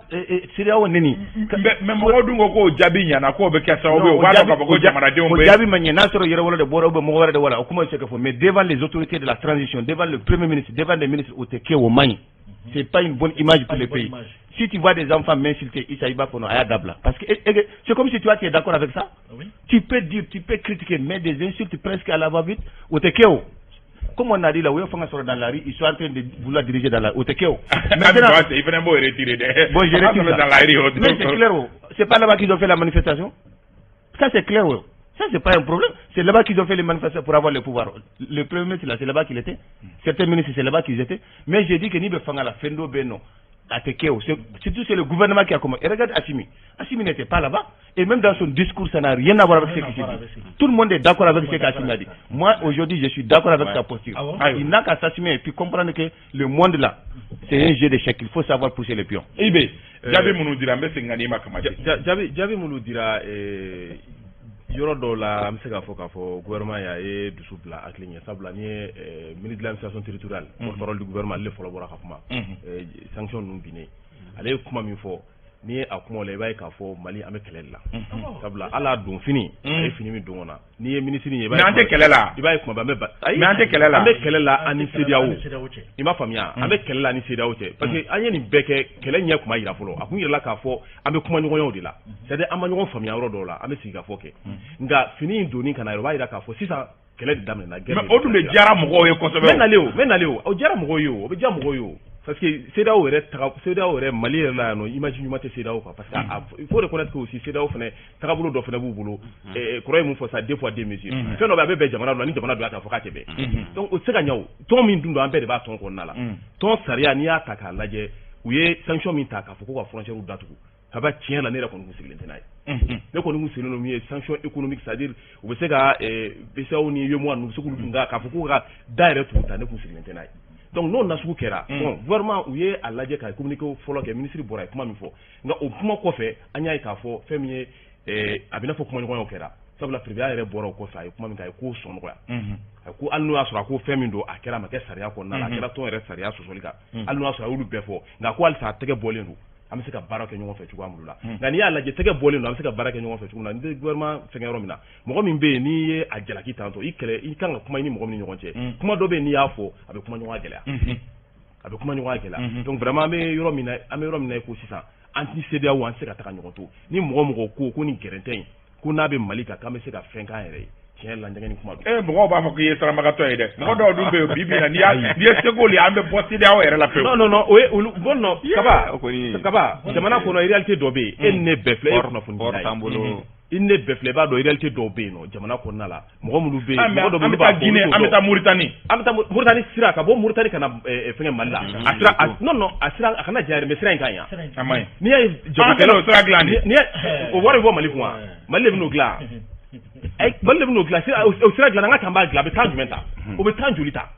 Speaker 4: CEDEAO neni.
Speaker 1: Mais mɔgɔw dun ko k'o jaabi ɲɛna, k'o bɛ kɛ sababu ye u b'a dɔn k'a fɔ ko jamanadenw bɛ.
Speaker 4: O jaabi ma ɲɛ, n'a sɔrɔ yɛrɛwolo de bɔra ou bien mɔgɔ wɛrɛ de bɔra, o kuma bɛ se ka fɔ, mais devant les autorités de la transition, devant le premier ministre, devant les ministres, o tɛ kɛ, o man ɲi. C'est pas une bonne image pour le pays. Si tu vois des enfants m'insulter, Issa i b'a fɔ non, a y'a dabila, parce que c'est comme si toi tu es d'accord avec ça. Tu peux dire, tu peux critiquer, mais des insultes presque à la va-vite, o tɛ kɛ o. Comme on a dit là, où ils sont dans la rue, ils sont en train de vouloir diriger dans la rue.
Speaker 1: Maintenant, il faut retirer.
Speaker 4: Bon, je retire ça.
Speaker 1: Dans la rue,
Speaker 4: mais c'est clair. C'est pas là-bas qu'ils ont fait la manifestation. Ça, c'est clair. Ça, c'est pas un problème. C'est là-bas qu'ils ont fait les manifestations pour avoir le pouvoir. Le premier ministre, là, c'est là-bas qu'il était. Certains ministres, c'est là-bas qu'ils étaient. Mais j'ai dit que ni bɛ fanga la, fɛn dɔ bɛ non. Surtout, c'est le gouvernement qui a commencé. Et regarde Assimi. Assimi n'était pas là-bas. Et même dans son discours, ça n'a rien à voir avec ce qui s'est dit. Tout le monde est d'accord avec ce qu'Assimi a dit. Moi, aujourd'hui, je suis d'accord avec sa posture. Il n'a qu'à s'assumer et puis comprendre que le monde là, c'est un jeu d'échecs. Il faut savoir pousser les pions.
Speaker 1: IB, jaabi minnu dira, n bɛ segin ka n'i ma Kama.
Speaker 5: Jaabi minnu dira, yɔrɔ dɔw la, an bɛ se k'a fɔ gouvernement ye, a ye dusu bila hakili ɲɛ, sabula n'i ye ministre de l'administration territoriale, porte-parole du gouvernement, ale fɔlɔ bɔra ka kuma sanction ninnu binnen. Ale ye kuma min fɔ, n'i ye a kuma la, i b'a ye k'a fɔ Mali an bɛ kɛlɛ de la, sabula hali a don fini, a ye fini min don kɔnɔ, n'i ye ministre ye, i b'a ye.
Speaker 1: Mais an tɛ kɛlɛ la.
Speaker 5: I b'a ye kuma bɛɛ an bɛ.
Speaker 1: Mais an tɛ kɛlɛ la.
Speaker 5: An bɛ kɛlɛ la ani CEDEAO. I m'a faamuya, an bɛ kɛlɛ la ani CEDEAO cɛ, parce que an ye nin bɛɛ kɛ, kɛlɛ ɲɛ kuma yira fɔlɔ. A kun yirala k'a fɔ an bɛ kuma ɲɔgɔnyaw de la, c'est à dire an ma ɲɔgɔn faamuya yɔrɔ dɔw la, an bɛ sigi ka fɔ kɛ. Nka fini in donni ka na, o b'a yira k'a fɔ sisan kɛlɛ de daminɛna.
Speaker 1: Mais o dun de diyara mɔgɔw ye kosɛbɛ.
Speaker 5: N bɛ nalen o, o diyara mɔgɔw ye o, o bɛ diya mɔgɔw ye o. Parce que CEDEAO yɛrɛ taga, CEDEAO yɛrɛ Mali yɛrɛ la yan nɔ, image ɲuman tɛ CEDEAO kan, parce que il faut reconnaître que aussi CEDEAO fɛnɛ tagabolo dɔ fɛnɛ b'u bolo. Kɔrɔ ye mun fɔ sa, deux fois deux mesures. Fɛn dɔ bɛ, a bɛ bɛn jamana dɔ la, ni jamana dɔ y'a ta fɔ k'a tɛ bɛn. Donc o tɛ se ka ɲɛ o. Tɔn min dun don, an bɛɛ de b'a tɔn kɔnɔna la. Tɔn sariya, n'i y'a ta k'a lajɛ, u ye sanction min ta k'a fɔ ko ka frontière datugu, kaba tiɲɛ la, ne yɛrɛ kɔni kun sigilen tɛ n'a ye. Ne kɔni kun sigilen don min ye sanction économique, c'est à dire u bɛ se ka BCEAO ni UEMOA ninnu, u bɛ se k'olu dun, k'a fɔ k'u ka da yɛrɛ tugu ta, ne kun sigilen tɛ n'a ye. Donc n'o nasugu kɛra, bon, gouvernement u ye a lajɛ ka communiqué fɔlɔ kɛ, ministre bɔra a ye kuma min fɔ, nka o kuma kɔfɛ an y'a ye k'a fɔ fɛn min ye, a bɛ n'a fɔ kumaɲɔgɔnyaw kɛra, sabula président yɛrɛ bɔra o kɔfɛ, a ye kuma min kɛ, a ye ko sɔn nɔgɔya. A ko hali n'o y'a sɔrɔ a ko fɛn min don, a kɛra, a ma kɛ sariya kɔnɔna la, a kɛra tɔn yɛrɛ sariya sɔsɔli kan, hali n'o y'a sɔrɔ a y'olu bɛɛ fɔ, nka ko halisa a tɛgɛ bɔlen don, an bɛ se ka baara kɛ ɲɔgɔn fɛ cogoya min la. Nka n'i y'a lajɛ, tɛgɛ bɔlen don, an bɛ se ka baara kɛ ɲɔgɔn fɛ cogo min na, ni tɛ gouvernement fɛngɛ yɔrɔ min na, mɔgɔ min bɛ yen n'i ye a jalaki tantɔ, i kɛlɛ, i kan ka kuma i ni mɔgɔ min ni ɲɔgɔn cɛ, kuma dɔ bɛ yen n'i y'a fɔ, a bɛ kuma ɲɔgɔnya gɛlɛya, a bɛ kuma ɲɔgɔnya gɛlɛya. Donc vraiment an bɛ yɔrɔ min na, an bɛ yɔrɔ min na i ko sisan, an ti CEDEAO, an tɛ se ka taga ɲɔgɔn to. Ni mɔgɔ ko ni gɛrɛntɛ in ko n'a bɛ Mali kan, k'an bɛ se ka fɛn k'an yɛrɛ ye, tiɲɛ la, ɲɛgɛn ni kuma don.
Speaker 1: Mɔgɔw b'a fɔ k'i ye sarabagatɔ ye dɛ. Mɔgɔ dɔw dun bɛ yen bi bi in na, n'i ye seko ye, an bɛ bɔ CEDEAO yɛrɛ la pewu.
Speaker 5: Non non non, o ye olu bon, non, Kaba, Kaba, jamana kɔnɔ réalité dɔ bɛ yen, e ni ne bɛɛ filɛ, e ye kunnafoni dila ye, i ni ne bɛɛ filɛ, i b'a dɔn réalité dɔw bɛ yen nɔ jamana kɔnɔna la, mɔgɔ minnu bɛ yen, mɔgɔ dɔw bɛ yen,
Speaker 1: an bɛ taa Guinée, an bɛ taa Mauritanie,
Speaker 5: an bɛ taa Mauritanie sira, ka bɔ Mauritanie ka na fɛngɛ Mali la, a sira, non non, a sira a kana diya yɛrɛ, mais sira in ka ɲi yan.
Speaker 1: A ma ɲi.
Speaker 5: N'i y'a ye
Speaker 1: jagokɛlaw o sira dilan de,
Speaker 5: n'i y'a o wari bɛ bɔ Mali kun wa, Mali de bɛ n'o dilan, Mali de bɛ n'o dilan, o sira dilan, an ka kan b'a dilan, a bɛ temps jumɛn ta, o bɛ temps joli ta?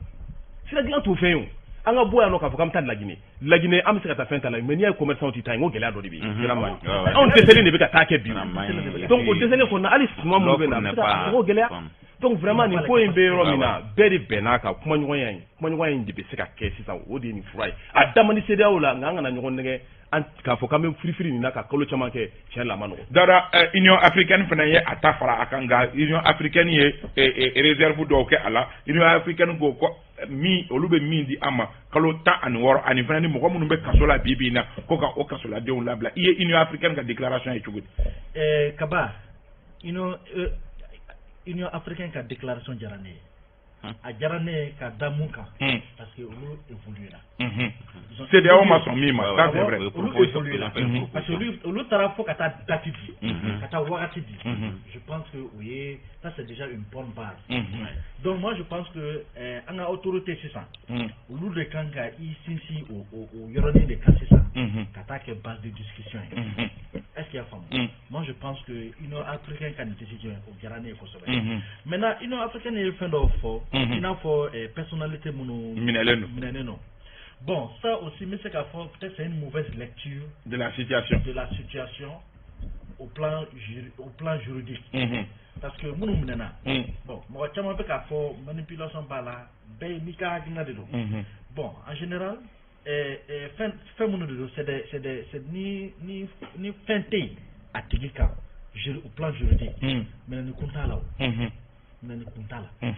Speaker 5: Sira dilan t'o fɛn ye o. An ka bɔ yan nɔ k'a fɔ k'an bɛ taa Laginɛ, Laginɛ an bɛ se ka taa fɛn ta la, mais n'i y'a ye commerçant tɛ taa yen, n ko gɛlɛya dɔ de bɛ yen. Anw dɛsɛlen de bɛ ka taa kɛ bi, donc o dɛsɛlen kɔnɔna, hali suman minnu bɛ na, a bɛ se ka mɔgɔw gɛlɛya. Donc vraiment nin ko in bɛ yɔrɔ min na, bɛɛ de bɛnn'a kan, kumaɲɔgɔnya in, kumaɲɔgɔnya in de bɛ se ka kɛ sisan, o de ye nin fura ye. A da man di CEDEAO la, nka an kana ɲɔgɔn nɛgɛ k'a fɔ k'an bɛ firifiri nin na ka kalo caman kɛ, tiɲɛ la, a ma nɔgɔn.
Speaker 1: Dawuda, Union africaine fana ye a ta fara a kan, nka Union africaine ye réserve dɔw kɛ a la. Union africaine ko ko min olu bɛ min di an ma kalo 16, ani fana ni mɔgɔ minnu bɛ kaso la bi bi in na, ko ka o kasoladenw labila. I ye Union africaine ka déclaration ye cogo di?
Speaker 3: Kaba, Union africaine ka déclaration diyara ne ye. A diyara ne ye ka da mun kan? Parce que olu évolué la.
Speaker 1: CEDEAO ma sɔn min ma, ça c'est vrai.
Speaker 3: Olu évolué la parce que olu taara fo ka taa date di, ka taa wagati di. Je pense que o ye, ça c'est déjà une bonne base. Donc moi je pense que an ka autorité sisan, olu de kan ka i sinsin o yɔrɔnin de kan sisan, ka taa kɛ base de discussion ye. Est-ce qu'il y a faamu? Moi je pense que Union africaine ka nin décision, o diyara ne ye kosɛbɛ. Maintenant, Union africaine ye fɛn dɔw fɔ, i n'a fɔ personnalité minnu
Speaker 1: minɛlen don,
Speaker 3: minɛnen don. Bon, ça aussi, mais c'est qu'à peut-être c'est une mauvaise lecture
Speaker 1: de la situation.
Speaker 3: De la situation au plan juridique. Parce que minnu minɛna, bon, mɔgɔ caman bɛ k'a fɔ manipulation b'a la, bɛɛ n'i ka hakilina de don. Bon, en général, fɛn fɛn minnu de don, c'est des c'est des c'est ni fɛn tɛ yen a tigi kan au plan juridique, minɛni kun t'a la o. Minɛni kun t'a la.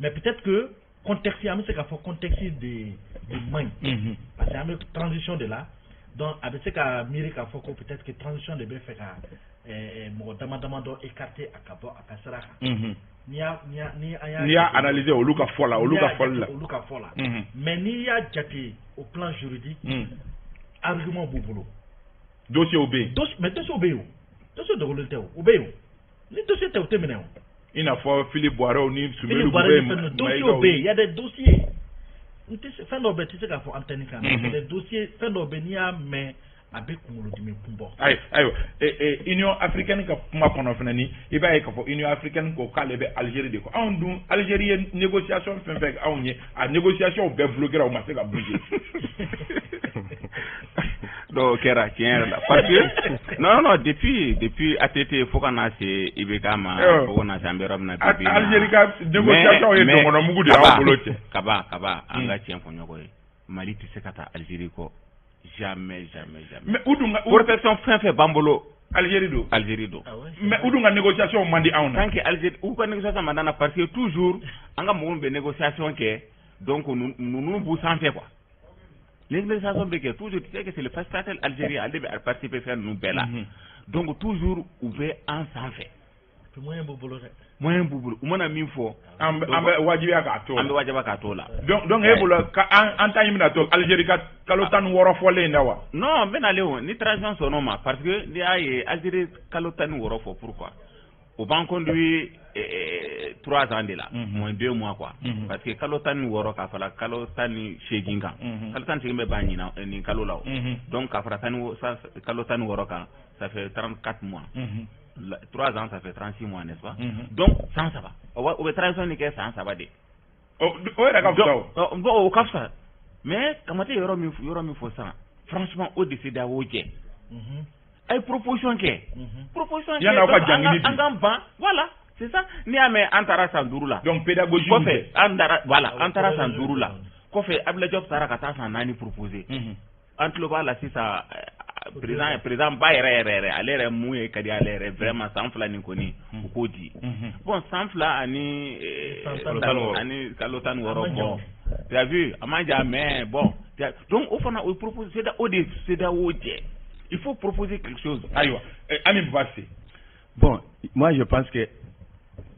Speaker 3: Mais peut-être que contexte, an bɛ se k'a fɔ contexte de man ɲi, parce que an bɛ transition de la, donc a bɛ se ka miiri k'a fɔ ko peut-être que transition de bɛ fɛ ka mɔgɔ dama dama dɔ écarter a ka bɔ a ka sira kan. N'i y'a n'i y'a ni an y'a
Speaker 1: n'i y'a analyser olu ka fɔ la, olu ka fɔli la,
Speaker 3: olu ka fɔ la, mais n'i y'a jate au plan juridique, argument b'u bolo.
Speaker 1: Dossier bɛ yen.
Speaker 3: Mais dossier bɛ yen o, dossier dogolen tɛ o, o bɛ yen o. Ni dossier tɛ, o tɛ minɛ o.
Speaker 1: I n'a fɔ Philippe Boireau ni
Speaker 3: Soumeylou Boubèye. Dossier bɛ yen, il y a des dossiers. N tɛ se fɛn dɔw bɛ, tɛ se k'a fɔ antenne kan, mais des dossiers, fɛn dɔw bɛ, n'i y'a mɛn, a bɛ kunkolodimi kun bɔ.
Speaker 1: Ayiwa, Union africaine ka kuma kɔnɔ fana, ni i b'a ye k'a fɔ Union africaine ko k'ale bɛ Algérie de kɔ. Anw dun, Algérie ye négociation fɛn fɛn anw ye, a négociation bɛɛ bloqué ra, u ma se ka bouger.
Speaker 2: Non, o kɛra tiɲɛ yɛrɛ la, parce que non non, depuis ATT fo ka na se IBK ma, fo ka na se an bɛ yɔrɔ min na bi bi in na.
Speaker 1: Algérie ka négociation ye dɔngɔnɔmugu de y'anw bolo cɛ.
Speaker 2: Kaba, Kaba, an ka tiɲɛ fɔ ɲɔgɔn ye, Mali tɛ se ka taa Algérie kɔ, jamais, jamais, jamais.
Speaker 1: Mais u dun ka
Speaker 2: protection fɛn fɛn b'an bolo,
Speaker 1: Algérie don.
Speaker 2: Algérie don.
Speaker 1: Mais u dun ka négociation man di anw na.
Speaker 2: Tant que Algérie u ka négociation man d'an na, parce que toujours an ka mɔgɔw bɛ négociation kɛ, donc ninnu b'u sanfɛ quoi. Les négociations bɛ kɛ toujours, tu sais que c'est le facilitateur algérien, ale de bɛ participer fɛn ninnu bɛɛ la, donc toujours u bɛ an sanfɛ.
Speaker 3: Moyen b'u bolo dɛ.
Speaker 2: Moyen b'u bolo, u mana min fɔ.
Speaker 1: An bɛ wajibiya k'a to la.
Speaker 2: An bɛ wajibiya k'a to la.
Speaker 1: Donc e bolo ka an ta in bɛna to Algérie ka kalo 16 fɔlen in na wa?
Speaker 2: Non, n bɛ nalen o, ni transition sɔnn'o ma, parce que n'i y'a ye Algérie kalo 16 fɔ, pourquoi? O b'an conduit 3 ans de la, moins 2 mois quoi, parce que kalo 16 ka fara kalo 18 kan, kalo 18 bɛ ban ɲinan nin kalo la o, donc ka fara kalo 16 kan, ça fait 34 mois. 3 ans, ça fait 36 mois, n'est-ce pas? Donc san 3, o bɛ transition nin kɛ san 3 de.
Speaker 1: O yɛrɛ ka fisa o.
Speaker 2: Bon, o ka fisa. Mais Kamate yɔrɔ min fɔ sisan, franchement, o de CEDEAO jɛ. A ye proposition kɛ, proposition kɛ.
Speaker 1: Yanni aw ka jangili.
Speaker 2: An k'an ban, voilà, c'est ça. N'i y'a mɛn an taara san 5 la.
Speaker 1: Donc pédagogie.
Speaker 2: Kɔfɛ an taara, voilà, an taara san 5 la. Kɔfɛ Abdoulaye Diop taara ka taa san 4 proposer. An tulo b'a la sisan, président ba yɛrɛ yɛrɛ yɛrɛ, ale yɛrɛ mun ye ka di ale yɛrɛ vraiment, san 2 nin kɔni u k'o di. Bon, san 2 ani kalo 16, bon, tu as vu, a man jan, mais bon, donc o fana o propose o de CEDEAO jɛ. Il faut proposer quelque chose.
Speaker 1: Ayiwa, Ami Baba.
Speaker 4: Bon, moi je pense que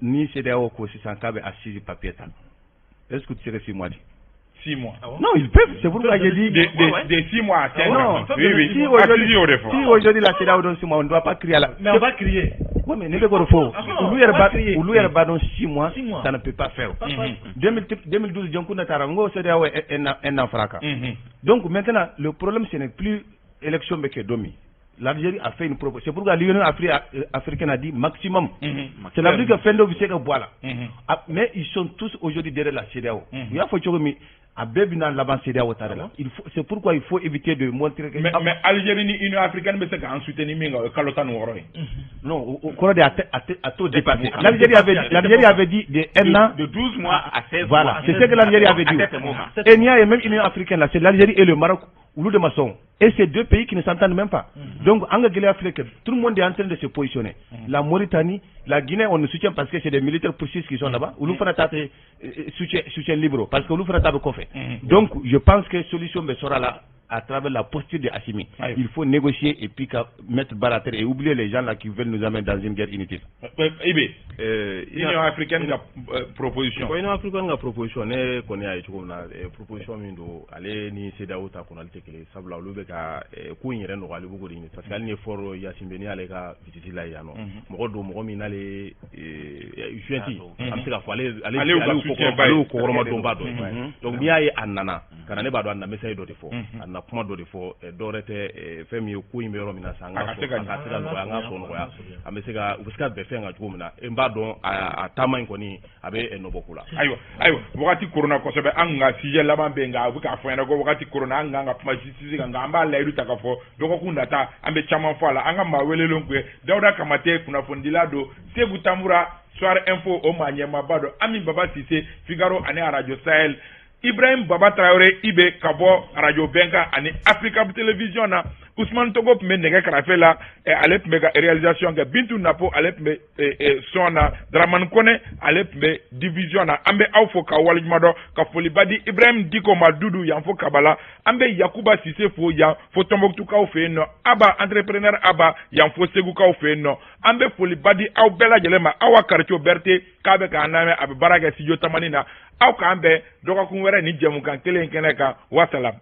Speaker 4: ni CEDEAO ko sisan k'a bɛ assise papier ta, est-ce que tu serais 6 mois di?
Speaker 1: 6 mois.
Speaker 4: Non, ils peuvent. C'est pourquoi j'ai dit.
Speaker 1: De 6 mois à 5
Speaker 4: ans.
Speaker 1: Oui.
Speaker 4: Si aujourd'hui la CEDEAO donne 6 mois, on ne doit pas crier à la.
Speaker 3: Mais on va crier.
Speaker 4: Oui, mais ne bɛ k'o de fɔ. Olu yɛrɛ b'a dɔn 6 mois, ça ne peut pas faire. 2012, Dioncounda taara n ko CEDEAO un an fara kan. Donc maintenant, le problème, ce n'est plus élection bɛ kɛ don min. L'Algérie a fait une proposition. C'est pourquoi l'Union africaine a dit maximum. C'est la que fɛn dɔ bɛ se ka bɔ a la. Mais ils sont tous aujourd'hui derrière la CEDEAO. U y'a fɔ cogo min, a bɛɛ bɛna laban CEDEAO ta de la. Il faut, c'est pourquoi il faut éviter de montrer que.
Speaker 1: Mais Algérie ni Union africaine bɛ se k'an soutenir min kan, o ye kalo 16 ye.
Speaker 4: Non, o kɔrɔ de a t'o dépassé. L'Algérie avait dit de un an.
Speaker 2: De 12 mois à 16
Speaker 4: Voilà,
Speaker 2: mois.
Speaker 4: C'est ce que l'Algérie avait dit. Et n'i y'a ye même Union africaine là, c'est l'Algérie et le Maroc, olu de ma sɔn. Et c'est deux pays qui ne s'entendent même pas. Donc, an ka gɛlɛya filɛ que tout le monde est en train de se positionner. La Mauritanie, la Guinée, on nous soutient parce que c'est des militaires putschistes qui sont là-bas. Olu fana ta tɛ soutien libre parce que olu fana ta bɛ kɔfɛ. Donc, je pense que solution bɛ sɔrɔ a la à travers la posture de Assimi. Il faut négocier et puis mettre barre à terre et oublier les gens là qui veulent nous amener dans une guerre inutile.
Speaker 1: IB, Union africaine ka proposition.
Speaker 5: Bon, Union africaine ka proposition, ne kɔni y'a ye cogo min na, proposition min don, ale ni CEDEAO ta kɔnɔ, ale tɛ kelen, sabula olu bɛ ka ko in yɛrɛ nɔgɔyali b'o de ɲini, parce que hali ni ye Faure Gnassingbé, n'i y'ale ka visite la yan nɔ, mɔgɔ don, mɔgɔ min n'ale junte, an bɛ se k'a fɔ ale
Speaker 1: ale
Speaker 5: y'u kɔkɔrɔmadonba dɔ ye. Donc n'i y'a ye a nana ka na, ne b'a dɔn a nana message dɔ de fɔ, a nana kuma dɔ de fɔ, dɔwɛrɛ tɛ, fɛn min ye ko in bɛ yɔrɔ min na sisan, an ka se ka nɔgɔya, an ka sɔn nɔgɔya, an bɛ se ka u bɛ se ka bɛn fɛn kan cogo min na. N b'a dɔn a taama in kɔni a bɛ nɔbɔ ko la.
Speaker 1: Ayiwa, wagati korona kosɛbɛ. An ka sujet laban bɛ yen, nka a bɛ k'a fɔ ɲɛna ko wagati korona, an kan ka kuma justice kan, nka an b'a layidu ta k'a fɔ dɔgɔkun nata an bɛ caman fɔ a la. An ka maa welelenw kun ye Dawuda Kamate, kunnafonidila don Segu Tamura Soir Info, o maa ɲɛmaaba don, Ami Baba Sise, Figaro ani Radio Sahel, Ibrahim Baba Traoré Ibe ka bɔ Radio Bɛnkan ani Africa Télévision na, Usman Togo tun bɛ nɛgɛ karafe la, ale tun bɛ ka réalisation kɛ, Bintu Napo ale tun bɛ son na, Dramane Kone ale tun bɛ diffusion na. An bɛ aw fo k'aw waleɲuman dɔn, ka foliba di Ibrahim Diko ma Dudu yan fo Kabala. An bɛ Yakuba Sise fo yan fo Tɔnbɔkutukaw fɛ yen nɔ, Aba entrepreneur Aba yan fo Segukaw fɛ yen nɔ. An bɛ foliba di aw bɛɛ lajɛlen ma. Awa Karico Berete k'a bɛ k'an lamɛn, a bɛ baara kɛ studio Tamani na. Aw k'an bɛn dɔgɔkun wɛrɛ ni jɛmukan kelen in kɛnɛ kan. Wasalam.